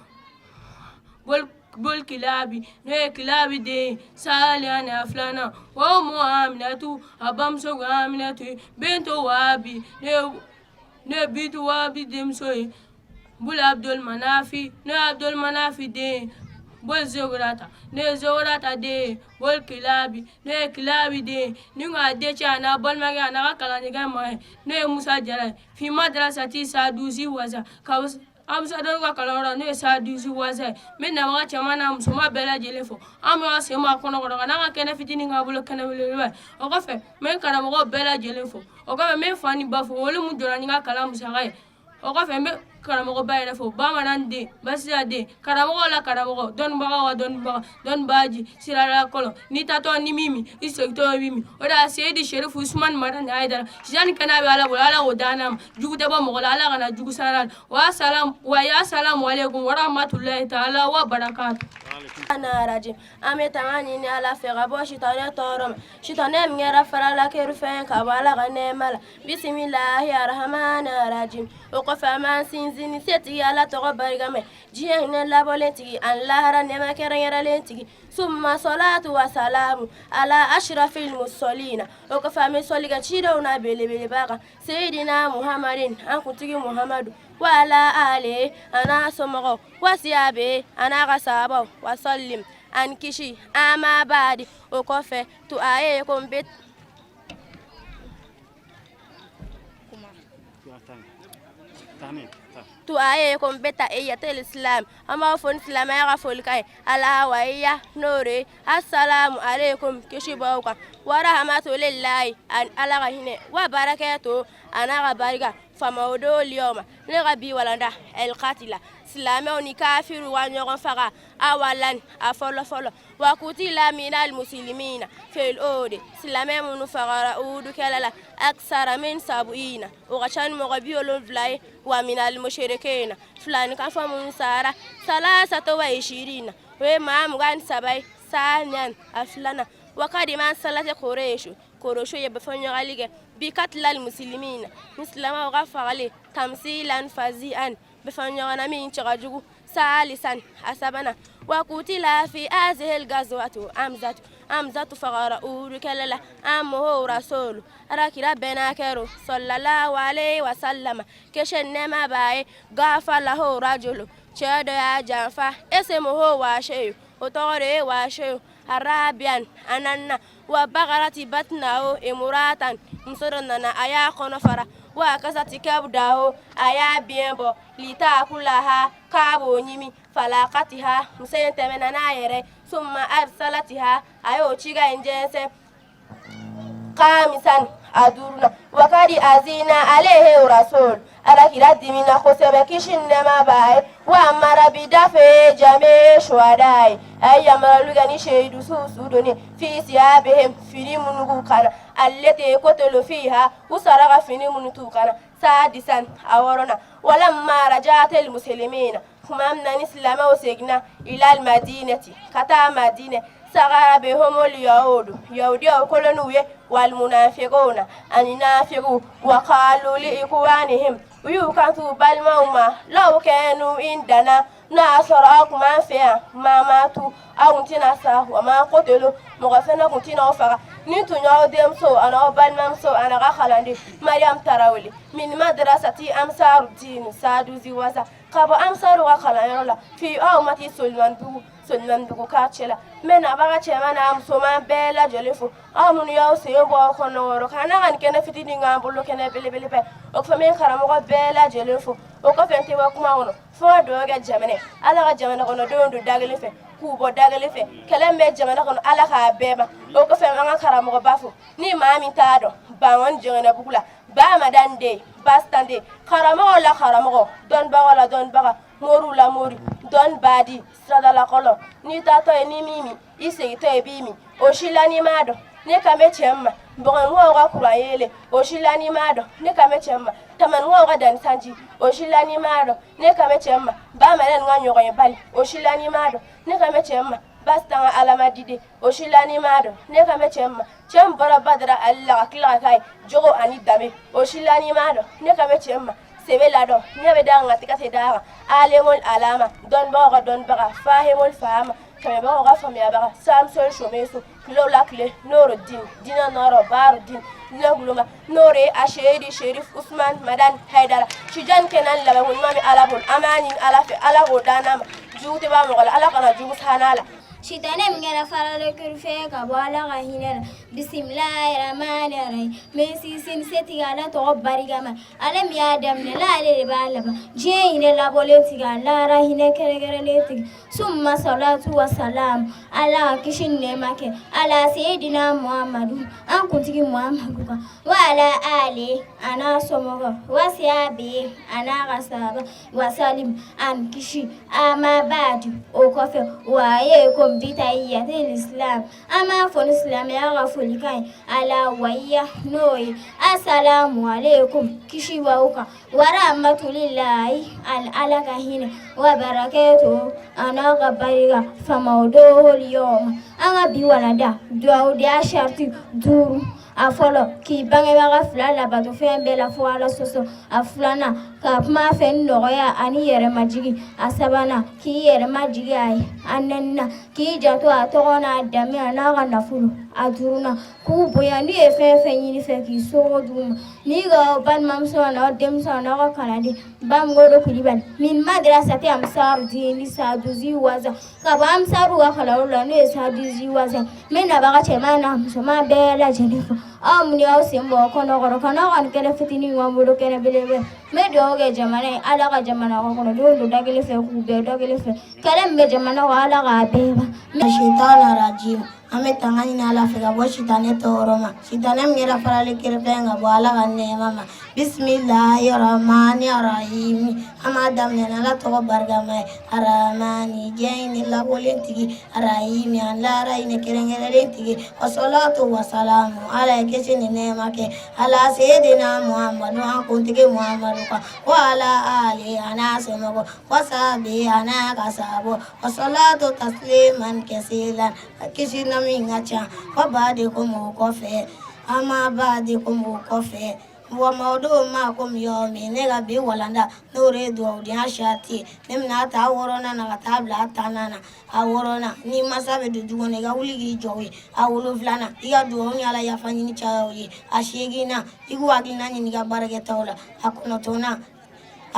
bul kilabi n'o ye kilabi den sali ani a filanan wa umu aminatu a bamuso kun ye aminatu ye bintu wahabi n'o ye bintu wahabi denmuso ye bul abdulmanafi n'o ye abdulmanafi den bul zogorata n'o ye zogorata den ye bul kilabi n'o ye kilabi den ye nin kun y'a dencɛ a n'a balimakɛ a n'a ka kalandenkɛ ma ye n'o ye musa jara ye fi madrasati sadusi wasa ka Ansarudini ka kalanyɔrɔ n'o ye sadusi wasa ye n bɛ nabaga cɛman n'a musoman bɛɛ lajɛlen fo an bɛ sen bɔ a kɔnɔ kɔrɔ ka n'an ka kɛnɛ fitinin k'a bolo kɛnɛ belebeleba ye o kɔfɛ n bɛ karamɔgɔ bɛɛ lajɛlen fo o kɔfɛ n bɛ fa ni ba fo olu min jɔra ni n ka kalan musaka ye o kɔfɛ n bɛ karamɔgɔba yɛrɛ fo bamanan den basira den karamɔgɔ la karamɔgɔ dɔnnibagaw ka dɔnnibaga dɔnnibaaji sirala kɔlɔn n'i taatɔ ni min min i segintɔ i b'i min o de y'a seyidi serifu usumani madani hayidara sisan ni kɛnɛya bɛ ala bolo ala k'o d'an ma jugu tɛ bɔ mɔgɔ la ala kana jugu sara la wa salam wa ya salamu aleykum wa rahmatulahi taala wa barakatu rajim an bɛ tanga ɲini ala fɛ ka bɔ sitanɛ tɔɔrɔ ma sitanɛ min kɛra farala kerifɛn ka bɔ ala ka nɛɛma la bisimilahi arahamani rajim o kɔfɛ an b'an sinsin ni setigi ala tɔgɔ barikama ye diɲɛ hinɛ labɔlen tigi ani lahara nɛɛma kɛrɛnkɛrɛnlen tigi summa salatu wa salamu ala ashrafil mursalina o kɔfɛ an bɛ sɔli kɛ cidenw na belebeleba kan seyidina muhamadin an kuntigi muhamadu wa ala ali a n'a somɔgɔw wa siyabe a n'a ka sahabaw wa salim ani kisi ama baadi o kɔfɛ to a ye ko n bɛ to a ye ko n bɛ ta iyatil islam an b'a fɔ ni silamɛya ka folikan ye ala wa iya n'o de ye asalamu aleykum kisi b'aw kan warahamatulilayi ani ala ka hinɛ wa barakɛto a n'a ka barika famaw liyɔma ne ka bi walanda ɛlikatila silamɛw ni kafiriw ka ɲɔgɔn faga awalan a fɔlɔ fɔlɔ wa kutila minal musilimina fil odi silamɛ minnu fagara udu kɛlɛ la aksara min sabuina o ka ca ni mɔgɔ 70 ye wa minal mushrikina filani ka fɔ minnu sara salasata wa ishirina o ye maa 23 ye saniyan a filanan wa kadima salate koreshu korosho ye bɛfɔɲɔgɔnli kɛ bi katilal musilimina ni silamɛw ka fagali tamsilan fazi'an bɛfɔɲɔgɔnna min cɛ ka jugu salisan a sabanan wa kutila fi azihil gazwatu amzatu amzatu fagara udu kɛlɛ la amuhu rasulu alakira bɛnna kɛro sallallahu alaihi wa sallama kisi nɛɛma b'a ye gafalahu rajulu cɛ dɔ y'a janfa esimuhu waseyu o tɔgɔ de ye waseyu arabian a naaninan wa bagarati batnahu imuratan muso dɔ nana a y'a kɔnɔ fara wa kasati kabdahu a y'a biɲɛ bɔ litakulaha k'a b'o ɲimi falakatiha muso in tɛmɛna n'a yɛrɛ summa arsalatiha a y'o cikan in jɛnsɛn kamisan a duurunan wakadi azina alehe rasul alakira dimina kosɛbɛ kisi ni nɛɛma b'a ye wa mara bi dafe jame suwada ye a ye yamaruyali kɛ ni seyidu su su donni fi siyabihim fini minnu b'u kan na alete kotolo fiha u sara ka fini minnu t'u kan na sadisan a wɔɔrɔnan walamma rajatil muslimina tuma min na ni silamɛw seginna ilal madinati ka taa madinɛ sagara bihumul yahudu yahudiyaw kolon'u ye wal munafiquna ani nafiqu wa qalu li ikwanihim u y'u kanto u balimaw ma law kanu indana n'a y'a sɔrɔ aw kun b'an fɛ yan ma matu aw kun tɛna sa wa ma kotelo mɔgɔ fɛnɛ kun tɛna aw faga nin tun y'aw denmuso ani aw balimamuso ani ka kalanden mariam tarawele min madrasati amsarudin saduzi wasa ka bɔ amsaru ka kalanyɔrɔ la fi aw mati solimandugu solimandugu quartier la n bɛ nabaga cɛman n'a musoman bɛɛ lajɛlen fo aw minnu y'aw sen bɔ aw kɔnɔ wɔrɔ ka n'a ka nin kɛnɛ fitinin k'an bolo kɛnɛ belebeleba ye o kɔfɛ n bɛ karamɔgɔ bɛɛ lajɛlen fo o kɔfɛ n tɛ bɔ kuma kɔnɔ fo ka dugawu kɛ jamana ye ala ka jamana kɔnɔdenw don da kelen fɛ k'u bɔ da kelen fɛ kɛlɛ min bɛ jamana kɔnɔ ala k'a bɛɛ ban o kɔfɛ an ka karamɔgɔba fo ni maa min t'a dɔn bangɔni jɛngɛnɛbugu la bamadan den bastan den karamɔgɔ la karamɔgɔ dɔnnibaga la dɔnnibaga moriw la mori dɔnni baadi siradalakɔlɔ n'i taatɔ ye n'i m'i min i segintɔ ye b'i min o si la n'i m'a dɔn ne kan bɛ cɛ min ma bɔgɔninkaw ka kuran yeelen o si la n'i m'a dɔn ne kan bɛ cɛ min ma tamanikaw ka danni sanji o si la n'i m'a dɔn ne kan bɛ cɛ min ma bamanan ka ɲɔgɔn ye bali o si la n'i m'a dɔn ne kan bɛ cɛ min ma bastan ka alamadiden o si la n'i m'a dɔn ne kan bɛ cɛ min ma cɛ min bɔra badara ali la ka tila ka k'a ye jogo ani danbe o si la n'i m'a dɔn ne kan bɛ cɛ min ma sebe ladɔn ɲɛ bɛ d'a kan tɛgɛ tɛ d'a kan alemol alama dɔnnibagaw ka dɔnnibaga fahimol fahama faamuyabagaw ka faamuyabaga samson someso kilew la kile n'o din diinɛ nɔrɔ baaru din diinɛ guloma n'o de ye a seyidi sherif usman madan haidara sijan kɛnɛ laban ko ɲuman bɛ ala bolo an b'a ɲini ala fɛ ala k'o d'an ma jugu tɛ b'a mɔgɔ la ala kana jugu s'an la Sitanɛ min kɛra faralen kerufɛn ka bɔ Ala ka hinɛ la bisimilahi rahmani rahim n bɛ sinsin ni setigi Ala tɔgɔ barikama Ale min y'a daminɛ n'ale de b'a laban diɲɛ hinɛ labɔlen tigi a lahara hinɛ kɛrɛnkɛrɛnlen tigi summa salatu wa salam Ala ka kisi ni nɛɛma kɛ ala seyidina Muhamadu an kuntigi Muhamadu kan wa ala ali a n'a somɔgɔw wa siyabi a n'a ka sahaba wasalim an kisi ama baadu o kɔfɛ wa ye ko bitahiyatil islam an b'a fɔ ni silamɛya ka folikan ye ala wahiya n'o ye asalamu aleykum kisi b'aw kan warahmatulilahi ani ala ka hinɛ wa barakatu a n'a ka barika famawudul yɔma an ka bi walanda dugawudenya sariti 5 a fɔlɔ k'i bangebaga fila labato fɛn bɛɛ la fo ala sɔsɔ a filanan ka kuma a fɛ ni nɔgɔya ani yɛrɛmajigi a sabanan k'i yɛrɛmajigi a ye a naaninan k'i janto a tɔgɔ n'a danbe a n'a ka nafolo. A duurunan, k'u bonya. N'u ye fɛn fɛn ɲini fɛ, k'i sogo d'u ma. N'i ka balimamuso n'aw denmuso n'aw ka kalanden Bamgodo Kulibali min madrasati Ansarudini Sadusi Waza, ka bɔ Ansaru ka kalanyɔrɔ la, n'o ye Sadusi Waza. N bɛ nabaga cɛman n'a musoman bɛɛ lajɛlen fo. Aw minnu y'aw sen bɔ kɔnɔkɔrɔ ka n'aw ka nin kɛnɛ fitinin k'an bolo kɛnɛ belebele. N bɛ dugawu kɛ jamana ye, Ala ka jamana kɔnɔdenw don da kelen fɛ, k'u bɛɛ da kelen fɛ. Kɛlɛ min bɛ jamana kɔnɔ, Ala k'a bɛɛ ban. Shaitan rajim. An bɛ tanga ɲini Ala fɛ ka bɔ sitanɛ tɔɔrɔ ma, sitanɛ min kɛra farali kerefɛn ka bɔ Ala ka nɛɛma ma. Bisimilahi rahmani rahimi. An b'a daminɛ ni Ala tɔgɔ barikama ye. Aramani, diɲɛ hinɛ lakolen tigi. Arahimi, an lahara hinɛ kɛrɛnkɛrɛnlen tigi. Wasalatu wasalamu, Ala ye kisi ni nɛɛma kɛ ala seyidina Muhamadu, an kuntigi Muhamadu kan, wa ala ali, a n'a somɔgɔ, wasabi, a n'a ka sahabu. Wasalatu tasliman kasiran, kisi na min ka ca. Wa baadi ko o kɔfɛ, ama baadi ko o kɔfɛ, wa mawdu ma ko yɔmi, ne ka bi walanda, n'o de ye dugawudenya sarati. Ne bɛna ta wɔɔrɔnan na ka taa bila a tannan na. A wɔɔrɔnan, ni masa bɛ don du kɔnɔ, i ka wuli k'i jɔ o ye. A wolonfilanan, i ka dugawu ni Ala yafa ɲini caya o ye. A seeginnan, i k'u hakilina ɲini i ka baarakɛtaw la. A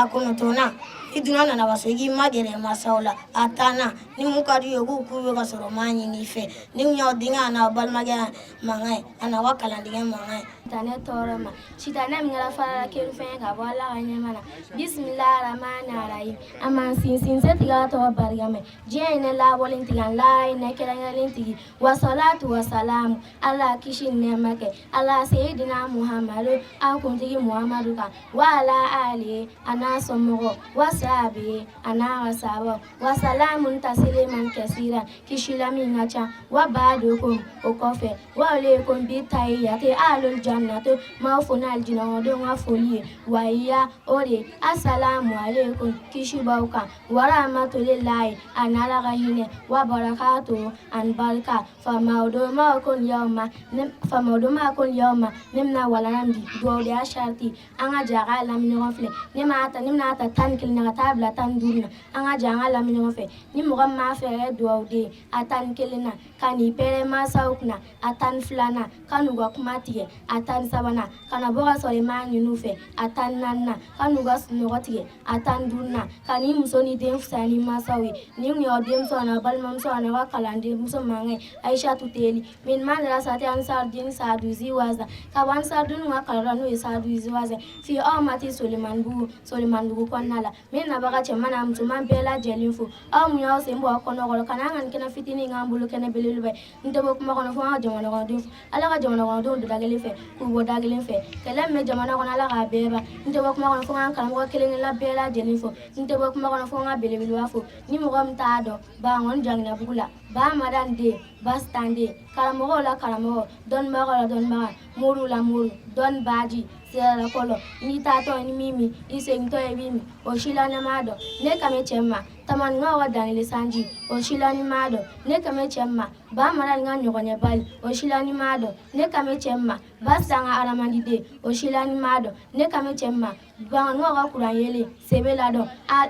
kɔnɔntɔnnan, ni dunan nana ka so, i k'i magɛrɛ masaw la. A tannan, ni mun ka d'u ye, k'u k'u ye ka sɔrɔ u m'a ɲini i fɛ. Ni mun y'aw denkɛ a n'aw balimakɛ mankan ye, a n'aw ka kalandenkɛ mankan ye. Sitanɛ tɔɔrɔ ma, sitanɛ min kɛra farala kerufɛn ka bɔ Ala ka ɲɛma na. Bisimilahi rahmani rahim. An b'an sinsin setigi Ala tɔgɔ barikama, diɲɛ hinɛ labɔlen tigi, an lahara hinɛ kɛrɛnkɛrɛnlen tigi. Wasalatu wasalamu, Ala kisi ni nɛɛma kɛ ala seyidina Muhamadu, an kuntigi Muhamadu kan, wa ala ali, a n'a somɔgɔ, wasabi, a n'a ka sahabaw. Wasalamun tasiliman kasira, kisila min ka ca. Wa baadukum, o kɔfɛ, wa aleikum bi tayyati alul jannatu, m'aw fo ni alijinɛdenw ka foli ye. Wa iya, o de, asalamu aleikum, kisi b'aw kan, warahmatulilahi, ani Ala ka hinɛ, wa barakatu, ani barika. Famawdo ma ko yawma ne, famawdo ma ko yawma, ne bɛna walanda min di, dugawudenya sarati. An ka jɛ a k'a lamɛn ɲɔgɔn fɛ. Ne m'a ta, ne bɛna ta 11 na ka taa bila 15 na. An ka jɛ an ka lamɛn ɲɔgɔn fɛ. Ni mɔgɔ min m'a fɛ ka kɛ dugawuden, a 11 na, ka n'i pɛrɛn mansaw kunna. A 12nan, ka n'u ka kuma tigɛ. A 13nan, ka na bɔ ka sɔrɔ i m'a ɲini u fɛ. A 14nan, ka n'u ka sunɔgɔ tigɛ. A 15nan, ka n'i muso ni den fisaya ni mansaw ye. Nin kun y'aw denmuso an'aw balimamuso an'aw ka kalanden muso mankan ye, Ayisatu Teli, min madrasati Ansarudini Sadusi Waza, ka bɔ Ansarudini ka kalanyɔrɔ, n'o ye Sadusi Waza, fi aw mati Solimanbugu, Solimanbugu kɔnɔna la. N bɛ nabaga cɛman n'a musoman bɛɛ lajɛlen fo. Aw mun y'aw sen bɔ aw kɔnɔkɔrɔ ka n'an ka nin kɛnɛ fitinin k'an bolo kɛnɛ belebeleba ye. N tɛ bɔ kuma kɔnɔ fo an ka jamana kɔnɔdenw fo. Ala ka jamana kɔnɔdenw don da kelen fɛ, k'u bɔ da kelen fɛ. Kɛlɛ min bɛ jamana kɔnɔ, Ala k'a bɛɛ ban. N tɛ bɔ kuma kɔnɔ fo k'an karamɔgɔ kelen kelenna bɛɛ lajɛlen fo. N tɛ bɔ kuma kɔnɔ fo n ka belebeleba fo. Ni mɔgɔ min t'a dɔn, Bankɔni Janginabugu la, Ba Madan den, Basitan den, karamɔgɔw la karamɔgɔ, dɔnnibagaw la dɔnnibaga, moriw la mori, dɔnni baji siralakɔlɔ. N'i taatɔ ni min min, i segintɔ i b'i min, o si la ne m'a dɔn. Ne kan bɛ cɛ ma, Tamaninkaw ka dangele sanji, o si la ni m'a dɔn. Ne kan bɛ cɛ ma, Ba Madan ka ɲɔgɔnɲɛbali, o si la ni m'a dɔn. Ne kan bɛ cɛ ma, Basitan ka hadamaden, o si la ni m'a dɔn. Ne kan bɛ cɛ ma, Banganikaw ka kuran yelen sebe ladɔn. A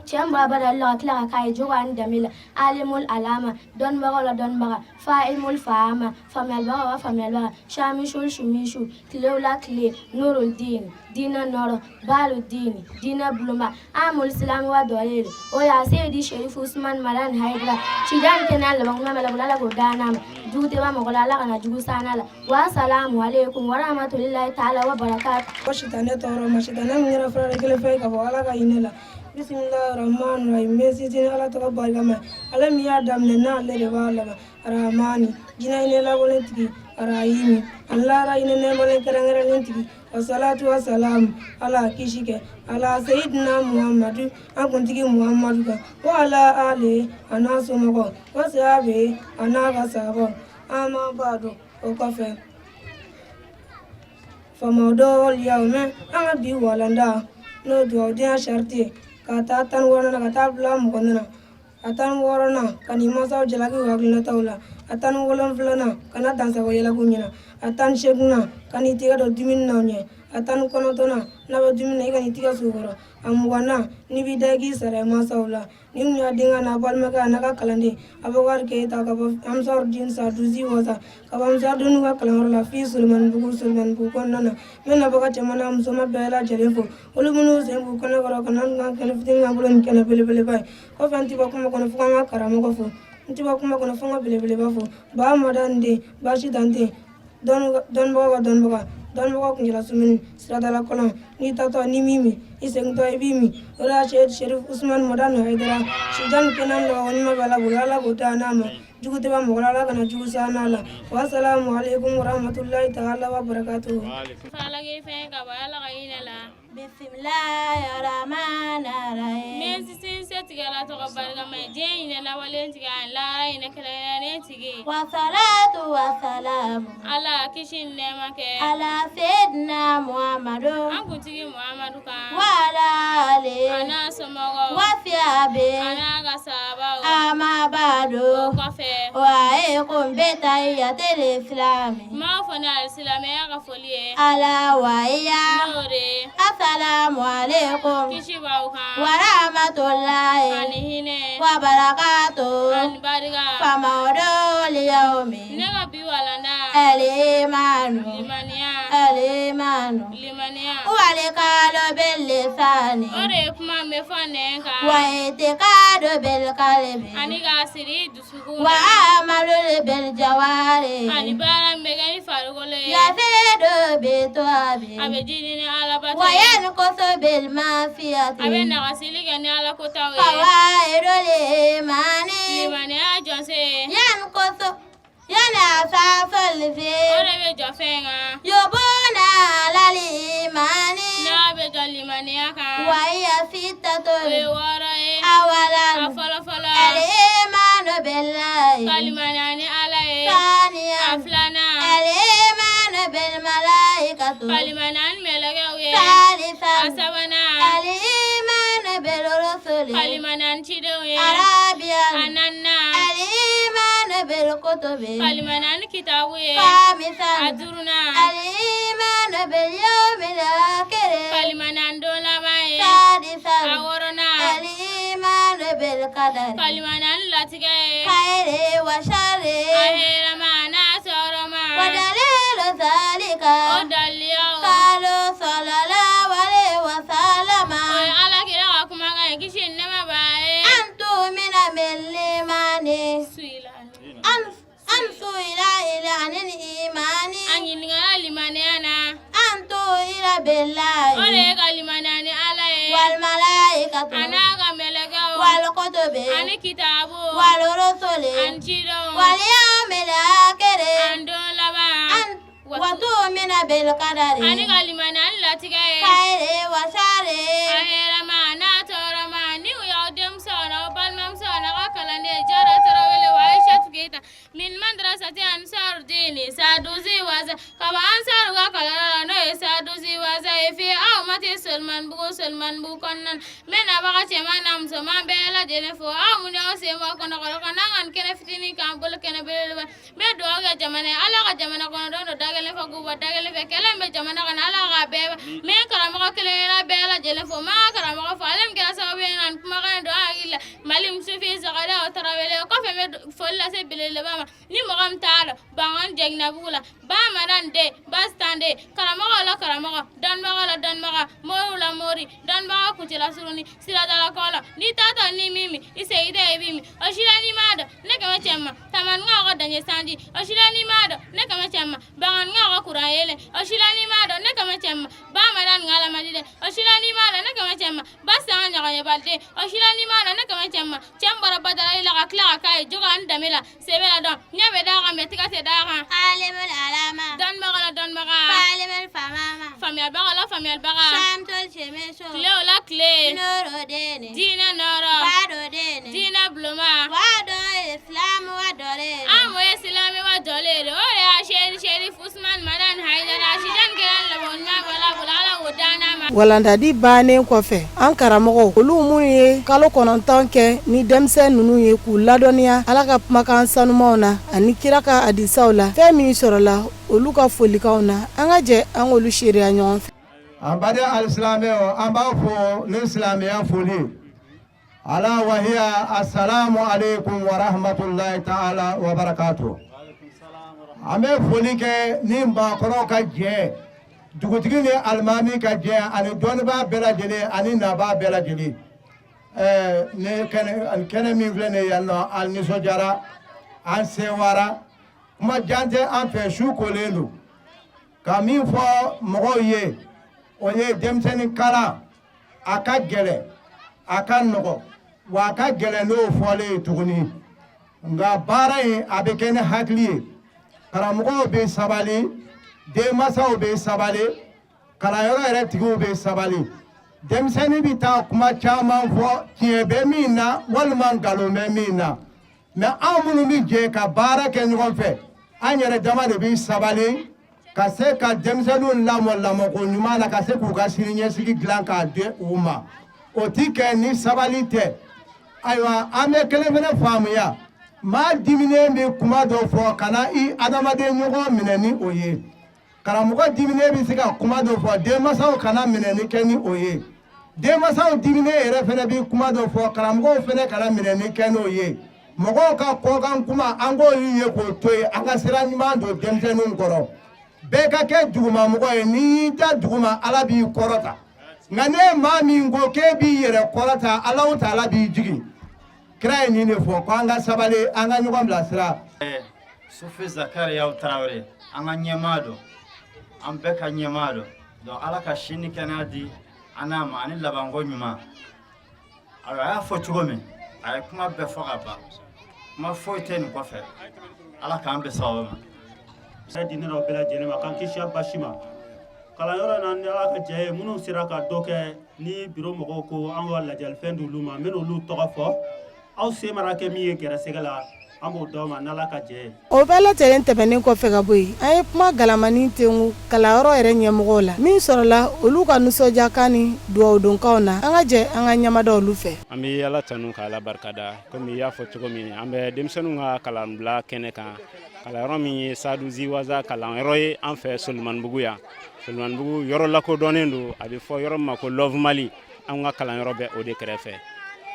cɛ min bɔra badali la ka tila ka k'a ye jogo ani danbe la, alimul alama, dɔnnibagaw la dɔnnibaga, fahimul fahama, faamuyalibagaw ka faamuyalibaga, shamisul sumisu, tilew la tile, nurul dini, diinɛ nɔrɔ, balu dini, diinɛ bulonba, amul silamu wa dɔleli, o y'a seyidi Sherifu Usman Madani Hayidara. Cijan kɛnɛya laban kuma mɛlɛ bolo, Ala k'o d'an ma. Jugu tɛ ba mɔgɔ la, Ala kana jugu sanna la. Wa salamu aleykum wa rahmatulilahi taala wa barakatu. Ko sitanɛ tɔɔrɔ ma, sitanɛ min kɛra farali kelen fɛn ka bɔ Ala ka hinɛ la. Bisimilahi rahmani rahim. N bɛ sinsin Ala tɔgɔ barikama ye, Ala min y'a daminɛ n'ale de b'a laban. Aramani, jinɛ hinɛ labɔlen tigi. Arahimi, ani lahara hinɛ nɛɛmalen kɛrɛnkɛrɛnlen tigi. Wasalatu wasalamu, Ala kisi kɛ ala seyidina Muhamadu, an kuntigi Muhamadu kan, wa ala ale, a n'a somɔgɔ, wa sahabe, a n'a ka sahabaw. An b'a dɔn, o kɔfɛ, faamaw dɔw mɛn an ka bi walanda, n'o dugawudenya sarati ye, ka taa 16nan na ka taa bila 20 na. A 16nan, ka n'i mansaw jalaki u hakilinataw la. A 17nan, kana dansago yɛlɛk'u ɲɛna. A 18nan, ka n'i tɛgɛ don dumuni na u ɲɛ. A 19nan, n'a bɛ dumuni na, i kana i tigɛ su kɔrɔ. A 20nan, n'i b'i da, i k'i sara i mansaw la. Nin tun y'a denkɛ n'a balimakɛ a n'a ka kalanden Abubakari Keyita ka bɔ Ansarudin Sadusi Wasa ka bɔ Ansarudin ka kalanyɔrɔ la fi Solomanibugu Solomanibugu kɔnɔna na. N bɛ nabaga cɛman n'a musoman bɛɛ lajɛlen fo, olu minnu sen b'u kɛnɛ kɔrɔ ka na ka kɛnɛ fitinin k'an bolo nin kɛnɛ belebeleba ye. Kɔfɛ n tɛ bɔ kuma kɔnɔ fo ka n ka karamɔgɔ fo, n tɛ bɔ kuma kɔnɔ fo n ka belebeleba fo, Ba Madani den baasi dan tɛ dɔnnibagaw ka dɔnnibaga, dɔnnibagaw kunjɛla sumuni siradala kɔlɔn, n'i taatɔ n'i m'i min, i segintɔ i b'i min. O de y'a Sherif Usumani Madani Hayidara Sijani Kenan laban ɲuman bɛ Ala bolo, Ala k'o d'an n'a ma, jugu tɛ ban mɔgɔ la, Ala kana jugu se an n'a la. Wasalamu aleykum warahmatulahi taala wa barakatuhu. Falaki fɛn ka bɔ Ala ka hinɛ la. Bismillahirrahmanirrahim. N bɛ sinsin setigi Ala tɔgɔ barikama ye, diɲɛ hinɛ lawalen tigi ani lahara hinɛ kɛrɛnkɛrɛnnen tigi. Wasalatu wasalamu. Ala kisi ni nɛɛma kɛ. Ala seydina Muhammadu. An kuntigi Muhamadu kan. Wa ala ali. A n'a somɔgɔw. Wa siyabe. A n'a ka sahabaw. Ama ba'du. O kɔfɛ. Wa aleykum bi tahiyatil islami. N b'aw fo ni alisilamɛya ka foli ye. Ala wa iya. N'o de ye. Asalamu aleykum. Kisi b'aw kan. Wa rahmatulahi. Ani hinɛ. Wa barakatuh. Ani barika. Famawudul yawmi. Ne ka bi walanda. Alimanu. Limaniya. Alimanu. Limaniya. Walikalu bilisani. O de ye kuma min bɛ fɔ nɛn kan. Wa itikadu bilkalibi. Ani k'a siri i dusukun na. Wa amalu biljawari. Ani baara min bɛ kɛ ni farikolo ye. Yazidu bituabi. A bɛ jidi ni Alabato Wa ye. yankusu bilmasiyati. A bɛ nagasili kɛ ni Alakotaw ye. Fawaidul imani. Limaniya jɔsen. Yankusu yana asasul fi. O de bɛ jɔ fɛn kan. Yubuna alal imani. N'a bɛ jɔ limaniya kan. Wa hiya sittatun. O ye 6 ye. Awalan. A fɔlɔ fɔlɔ. Al imanu billahi. Ka limaniya ni Ala ye. Saniyan. A filanan. Al imanu bil malaikatu. Ka limaniya ni mɛlɛkɛw ye. Salisan. A sabanan. Al imanu bil rusuli. Ka limaniya ni cidenw ye. Arabiyan. A naaninan. Al imanu bil kutubi. Ka limaniya ni kitabu ye. Khamisan. A duurunan. Al imanu bil yawmil akhir. Ka limaniya ni don laban ye. Sadisan. A wɔɔrɔnan. Al imanu bil qadari. Ka limaniya ni latigɛ ye. Khayri wa sharri. A hɛrɛma n'a tɔɔrɔma. Wa dalilu zalika. O daliyaw. Qalu sallallahu alayhi wa sallama. O ye Ala kira ka kumakan ye kisi ni nɛɛma b'a ye. An tu'mina bil imani. An an su'ila ila anil imani. A ɲininkara limaniya na. An tu'ila billahi. O de ye ka limaniya ni Ala ye. Wal malaikatu. A n'a ka mɛlɛkɛw. Wal kutubi. Ani kitabu. Wal rusuli. Ani cidenw. Wal yawmil akhir. Ani don laban. An wa tu'mina bil qadari. Ani ka limaniya ni latigɛ ye. Khayri wa sharri. A hɛrɛma n'a tɔɔrɔma ni u y'aw denmuso n'aw balimamuso n'aw ka kalanden Jara Tarawele wa Aïchatou Keita min madrasati Ansarudini Sadusi Waza ka bɔ Ansaru ka kalanyɔrɔ la n'o ye Sadusi Waza ye fi aw mati Solomanibugu Solomanibugu kɔnɔna na. N bɛ nabaga cɛman n'a musoman bɛɛ lajɛlen fo aw minnu y'aw sen bɔ kɔnɔkɔrɔ ka n'an ka nin kɛnɛ fitinin k'an bolo kɛnɛ belebeleba. N bɛ dugawu kɛ jamana ye, Ala ka jamana kɔnɔdenw don da kelen fɛ k'u bɔ da kelen fɛ, kɛlɛ min bɛ jamana kɔnɔ Ala k'a bɛɛ ban. N bɛ n karamɔgɔ kelen kelenna bɛɛ lajɛlen fo, n b'an ka karamɔgɔ fo ale min kɛra sababu ye ka nin kumakan in don an hakili la. Mali Musufin Zakariya Tarawele. O kɔfɛ n bɛ foli lase belebeleba ma ni mɔgɔ min t'a dɔn Bankɔni Jɛginabugu la, Ba Madani den Basitan den, karamɔgɔ la karamɔgɔ, dɔnnibaga la dɔnnibaga, moriw la mori, dɔnnibaga kuncɛla surunni siradala kɔ la, n'i taatɔ ni min min i segin tɛ i b'i min o si la n'i m'a dɔn ne kɛmɛ cɛ ma tamaninkaw ka daɲɛ sanji o si la n'i m'a dɔn ne kɛmɛ cɛ ma banganinkaw ka kuran yeelen o si la n'i m'a dɔn ne kɛmɛ cɛ ma ba Madani ŋalamadi dɛ o si la n'i m'a dɔn ne kɛmɛ cɛ ma ba sanga ɲɔgɔnyɛbaliden o si la n'i m'a dɔn ne kɛmɛ cɛ ma cɛ min bɔra badarali la ka tila ka k'a ye jogo ani danbe la sɛbɛ la dɔn ɲɛ bɛ d'a kan mɛ tigɛ tɛ d'a kan. Alimul alama. Dɔnnibaga la dɔnnibaga. Falimul famama. Faamuyalibaga la faamuyalibaga. Samtul shemisu. Tile o la tile. Nuru dini. Diinɛ nɔɔrɔ. Badu dini. Diinɛ buloma. Wadu islamu wa dɔlen. An mun ye silamɛ wa jɔlen de o de y'a seri Sherif Usman Madani Hayidara Sijan kɛra laban ɲuman bɔla bolo Ala k'o d'an n'a ma. Walandadi bannen kɔfɛ, an karamɔgɔw olu minnu ye kalo 9 kɛ ni denmisɛn ninnu ye k'u ladɔnniya Ala ka kumakan sanumanw na ani kira ka hadisaw la, fɛn min sɔrɔla olu ka folikanw na, an ka jɛ an k'olu seereya ɲɔgɔn fɛ. An baden alisilamɛw, an b'a fo ni silamɛya foli ala wahiya assalamu alaikum wa rahmatullahi ta'ala wa barakatuh. An bɛ foli kɛ ni maakɔrɔw ka jɛ, dugutigi ni alimami ka jɛ, ani dɔnnibaa bɛɛ lajɛlen ani nabaa bɛɛ lajɛlen. Ɛɛ ne kɛnɛ kɛnɛ min filɛ nin ye yan nɔ, an nisɔndiyara, an sewara. Kuma jan tɛ an fɛ, su kolen don. Ka min fɔ mɔgɔw ye, o ye denmisɛnnin kalan, a ka gɛlɛn, a ka nɔgɔ, wa a ka gɛlɛn n'o fɔlen ye tuguni. Nka baara in, a bɛ kɛ ni hakili ye. Karamɔgɔw bɛ sabali, denmansaw bɛ sabali, kalanyɔrɔ yɛrɛ tigiw bɛ sabali. Denmisɛnnin bɛ taa kuma caman fɔ, tiɲɛ bɛ min na walima nkalon bɛ min na. Mɛ anw minnu bɛ jɛ ka baara kɛ ɲɔgɔn fɛ, an yɛrɛ dama de bɛ sabali ka se ka denmisɛnninw lamɔ lamɔko ɲuman na, ka se k'u ka sini ɲɛsigi dilan k'a di u ma. O ti kɛ ni sabali tɛ. Ayiwa, an bɛ kelen fana faamuya: maa diminen bɛ kuma dɔ fɔ, ka na i adamaden ɲɔgɔn minɛ ni o ye. Karamɔgɔ diminen bɛ se ka kuma dɔ fɔ, denmansaw kana minɛni kɛ ni o ye. Denmansaw diminen yɛrɛ fana bɛ kuma dɔ fɔ, karamɔgɔw fana kana minɛni kɛ n'o ye. Mɔgɔw ka kɔkan kuma, an k'olu ye k'o to yen, an ka sira ɲuman don denmisɛnninw kɔrɔ. Bɛɛ ka kɛ dugumamɔgɔ ye. N'i y'i da duguma, Ala b'i kɔrɔta. Nka ne maa min ko k'e b'i yɛrɛ kɔrɔta, Alahu taala b'i jigin. Kira ye nin de fɔ, ko an ka sabali, an ka ɲɔgɔn bilasira. Sufi Zakariyaw Tarawele, an ka ɲɛmaa don, an bɛɛ ka ɲɛmaa don. Donc Ala ka si ni kɛnɛya di an n'a ma, ani labanko ɲuman. Ayiwa, a y'a fɔ cogo min, a ye kuma bɛɛ fɔ ka ban, kuma foyi tɛ nin kɔfɛ. Ala k'an bɛn sababu ma. Di ne n'aw bɛɛ lajɛlen ma, k'an kisi a basi ma. Kalanyɔrɔ in na, ni Ala ka jɛ ye, minnu sera ka dɔ kɛ, ni biro mɔgɔw ko an ka lajalifɛn d'olu ma, n bɛna olu tɔgɔ fɔ. Aw se mana kɛ min ye gɛrɛsɛgɛ la, an b'o d'aw ma n'Ala ka jɛ ye. O bɛɛ lajɛlen tɛmɛnen kɔfɛ ka bɔ yen, an ye kuma galamani tengu kalanyɔrɔ yɛrɛ ɲɛmɔgɔw la. Min sɔrɔla olu ka nisɔndiyakan ni dugawudonkanw na, an ka jɛ an ka ɲɛmada olu fɛ. An bɛ Ala tanu ka Ala barikada. Komi i y'a fɔ cogo min, an bɛ denmisɛnninw ka kalanbila kɛnɛ kan, kalanyɔrɔ min ye Sadu Ziwaza kalanyɔrɔ ye an fɛ Solomanibugu yan. Solomanibugu yɔrɔ lakodɔnnen don, a bɛ fɔ yɔrɔ min ma ko Love Mali. An ka kalanyɔrɔ bɛ o de kɛrɛfɛ.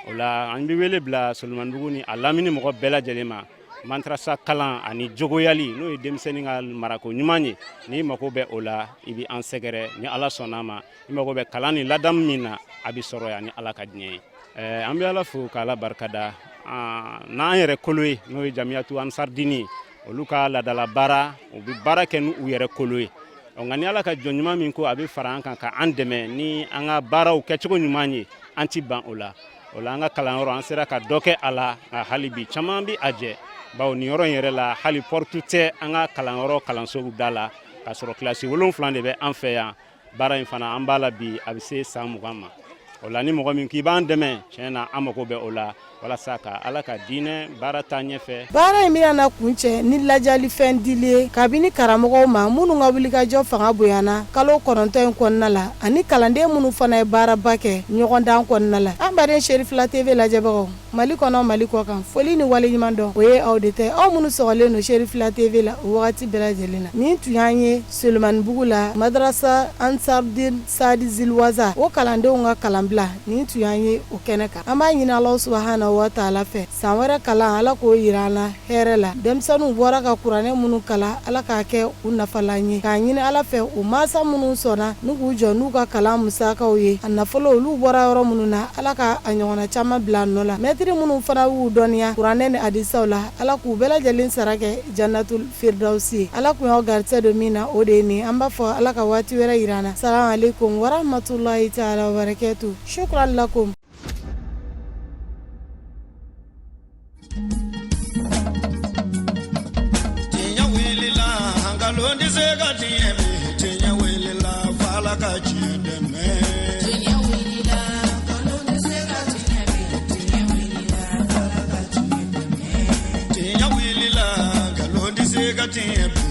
O la, an bɛ wele bila Solomanibugu ni a lamini mɔgɔ bɛɛ lajɛlen ma. Madarasa kalan ani jogoyali, n'o ye denmisɛnnin ka marako ɲuman ye, n'i mago bɛ o la, i bɛ an sɛgɛrɛ. Ni Ala sɔnna a ma, i mago bɛ kalan ni ladamu min na, a bɛ sɔrɔ yan ni Ala ka diɲɛ ye. An bɛ Ala fo k'Ala barikada n'an yɛrɛ kolo ye, n'o ye Jamiyatu Ansaridini ye. Olu ka ladala baara, u bɛ baara kɛ n'u yɛrɛ kolo ye. Nka ni Ala ka jɔn ɲuman min ko a bɛ fara an kan ka an dɛmɛ ni an ka baaraw kɛcogo ɲuman ye, an ti ban o la. O la, an ka kalanyɔrɔ, an sera ka dɔ kɛ a la, nka hali bi caman bɛ a jɛ, bawo nin yɔrɔ in yɛrɛ la, hali porte tɛ an ka kalanyɔrɔ kalansow da la, k'a sɔrɔ kilasi 7 de bɛ an fɛ yan. Baara in fana, an b'a la bi, a bɛ se san 20 ma. O la, ni mɔgɔ min k'i b'an dɛmɛ, tiɲɛ na, an mago bɛ o la walasa ka Ala ka diinɛ baara taa ɲɛfɛ. Baara in bɛna na kuncɛ ni lajalifɛn dili ye kabini karamɔgɔw ma minnu ka wulikajɔ fanga bonyana kalo 9 in kɔnɔna la, ani kalanden minnu fana ye baaraba kɛ ɲɔgɔndan kɔnɔna la. An baden Serifila TV lajɛbagaw, Mali kɔnɔ, Mali kɔ kan, foli ni waleɲuman dɔn, o ye aw de ta ye, aw minnu sɔgɔlen don Serifila TV la o wagati bɛɛ lajɛlen na. Nin tun y'an ye Solomanibugu la, Madarasa Ansardin Sadi Zilwaza, o kalandenw ka kalanbila. Nin tun y'an ye o kɛnɛ kan. An b'a ɲini Alahu subahana wa taala fɛ, san wɛrɛ kalan, Ala k'o yira an na hɛrɛ la. Denmisɛnninw bɔra ka kuranɛ minnu kalan, Ala k'a kɛ u nafalan ye. K'a ɲini Ala fɛ, u mansa minnu sɔnna n'u k'u jɔ n'u ka kalan musakaw ye, a nafolo olu bɔra yɔrɔ minnu na, Ala ka a ɲɔgɔnna caman bila a nɔ la. Mɛtiri minnu fana y'u dɔnniya kuranɛ ni hadisaw la, Ala k'u bɛɛ lajɛlen sara kɛ jannatul firdausi ye. Ala kun y'aw garisɛgɛ don min na, o de ye nin. An b'a fɔ Ala ka waati wɛrɛ yira an na. Salamu aleykum warahmatulahi taala wabarakatu. Shukran lakum. Tiɲɛ wulila, nkalon tɛ se ka tiɲɛ bi. Tiɲɛ wulila, f'Ala ka tiɲɛ dɛmɛ. Tiɲɛ wulila, nkalon tɛ se ka tiɲɛ bi. Tiɲɛ wulila, f'Ala ka tiɲɛ dɛmɛ. Tiɲɛ wulila, nkalon tɛ se ka tiɲɛ bi.